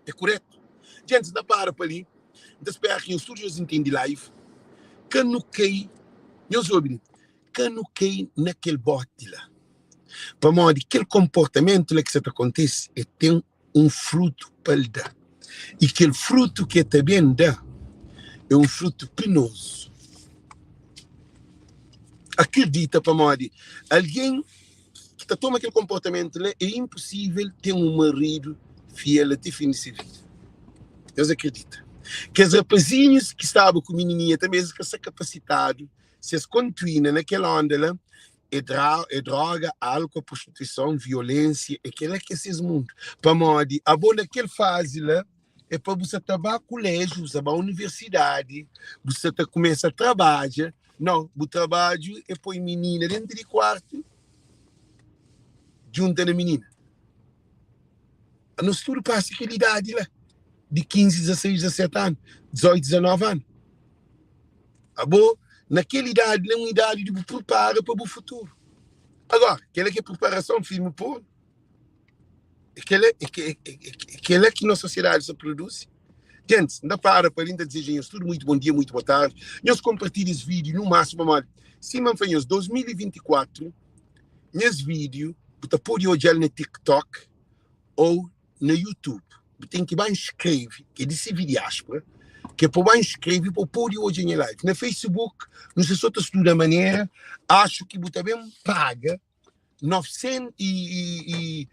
[SPEAKER 1] É correto. Gente, não para para ali, então espero que os estúdios entendem live, que não cai, nhos ouve, que não cai naquele bote lá. Pamodi kel konportamentu la ki sa ta kontise, el ten un frutu pa el da. I kel frutu ki el ta ben da é un frutu penozu. Akridita, pamodi algen ki ta toma kel konportamentu la é inposível ten un maridu fiel ate fin di se vida. Nhos akridita. Kes rapazinhus ki staba ku minininha tanbê es ka sta kapasitadu, si es kontuina na kel onda la, É é droga, álcool, prostituição, violência, é kel-la ki é ses mundu. Pamodi abo na kel fazi la é pa bu sa ta ba kuléjiu, bu sa ba universidadi, bu sa ta kumesa trabadja. Nau, bu trabadju é poi minina déntu di kuartu, djunta na minina. Anos tudu pasa kel idadi la, di 15, 16, 17 anu, 18, 19 anu. Abo, na kel idadi la, é un idadi di bu pripara pa bu futuru. Agora, kel-la ki é priparason, filmi pornu? É kel-la é ke, é, é kel-la ki nos sosiedadi sta produzi? Gentis, N ta para pa li, N ta dizeja nhos tudu muitu bon dia, muitu boa tardi. Nhos konpartilha es vídiu no másimu, pamodi sima N fla nhos, 2024, nhas vídiu bu ta pode odja-l na TikTok ou na YouTube. Bu ten ki ba inskreve, ki é di CV Diáspora, ki é pa bu ba inskreve pa bu pode odja nha live. Na Facebook, nu sta só ta studa manera, axu ki bu ta ben paga 900 i, i, i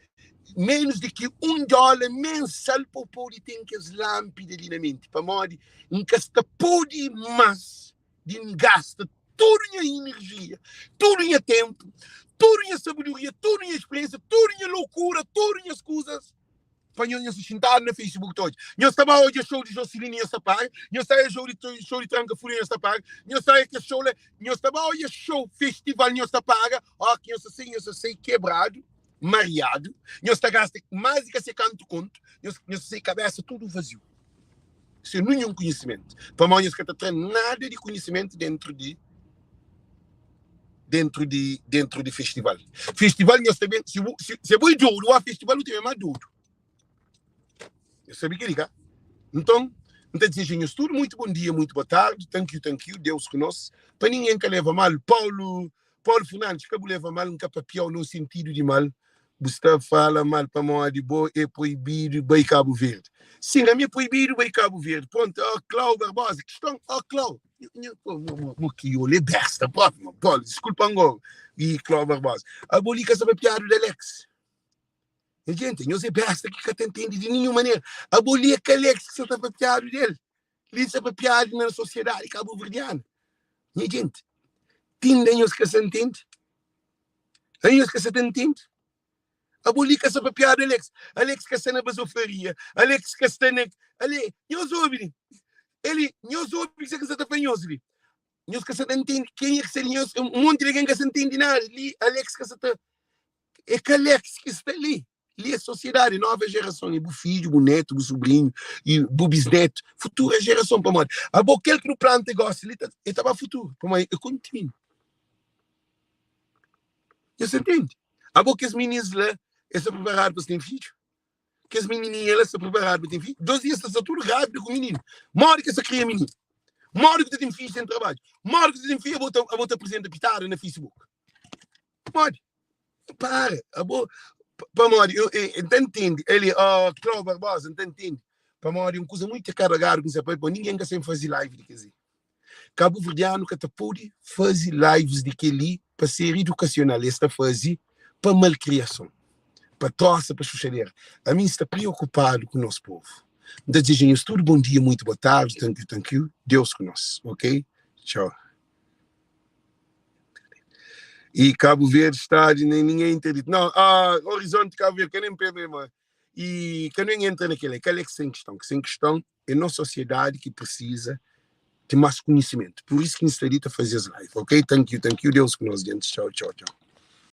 [SPEAKER 1] menos di ki un dólar mensal pa bu pode ten kes lánpida li na menti, pamodi N ka sta pode más di N gasta tudu nha inerjia, tudu nha ténpu, tudu nha sabedoria, tudu nha spiriénsia, tudu nha lokura, tudu nhas kuzas pa nhos nhos xintadu na Facebook ta odja. Nhos ta ba odja show di Jocelyn nhos ta paga, nhos ta odja show di show di Tranka Fulha nhos ta paga, nhos ta odja kes show la, nhos ta ba odja show festival nhos ta paga, ó ki nhos ta sai nhos ta sai kebradu, mariadu, nhos ta gasta más di ka se kantu kontu, nhos nhos ta sai kabesa tudu vaziu. Sen ninhun konhisimentu. Pamodi nhos ka ta tra nada di konhisimentu dentru di dentru di dentru di festival. Festival nhos ta ben si bu si, si bu é dodu wa festival bu ta ben más dodu. Nhos sabe kel-li ka? Nton, N ta dizeja nhos tudu muitu bon dia, muitu boa tardi, thank you, thank you, Deus ku nos. Pa ningen ka leva mal, Paulo Paulo Fernandes, ka bu leva mal, N ka papiau nun sentidu di mal, Bu sta fala mal pamodi bo é proibidu bai Cabo Verde. Sim, ami é proibidu bai Cabo Verde. Pronto, oh Clau Barbosa, questão, oh Clau. Mo crioulo é besta próprio, mo. Paulo, desculpa agora. E Clau Barbosa. Abo li ka sta papiadu de Alex. E gente, nhos é besta ki ka ta entende de nenhuma maneira. Abo li é ka Alex ki sta papiadu dele. Li sta papiadu na sociedade cabo-verdiana. Nha gente, tinda nhos ka sa entende. Aí nhos ka sa ta ntende. Abo li ka sa papiadu Alex. Alex ka sta na bazofaria. Alex ka sta na Ale, nhos obi li. Eli, nhos obi kuzê ki N sa ta fla nhos li. Nhos ka sa ta ntende kenha ki sta li. Nhos, un monti di algen ka sa ntende nada. Li Alex ka sa ta É ka Alex ki sta li. Li é sosiedadi, nova jerason, é bu fidju, bu netu, bu subrinhu i bu bisnetu, futura jerason. Pamodi abo kel ki nu planta gosi li ta e ta ba futuru, pamodi é kontinu. Nhos ntende? Abo kes minis la es sta preparadu pa es ten fidju? Kes minininha la sta preparadu pa ten fidju? Dos dia sta sta tudu grávida ku mininu. Modi ki es ta kria mininu? Modi ki ta ten fidju sen trabadju? Modi ki ta ten fidju abo ta abo ta aprizenta pitada na Facebook? Modi? Para, abo, pamodi, eu, eu, ta ntende, ele, oh, Clau Barbosa, N ta ntende, pamodi un kuza muito karregadu ki N sa pai, pô, ninguém ka sem faze live di kes li. Kabuverdianu ka ta pode faze lives di kel-li pa ser edukasional, es ta faze pa malkriason, pa trosa, pa xuxadera. Ami N sta preokupadu ku nos povu. N ta dizeja nhos tudu bon dia, muito boa tarde, thank you, thank you, Deus ku nos, ok? Txau. E Cabo Verde está de nem ninguém interdito. Não, ah, Horizonte Cabo Verde, que nem problema. E que nem entra naquele, aquele é que sem questão, que sem questão é nossa sociedade que precisa de mais conhecimento. Por isso que está ali a fazer as lives, ok? Thank you, thank you. Deus com nós, gente. Tchau, tchau, tchau.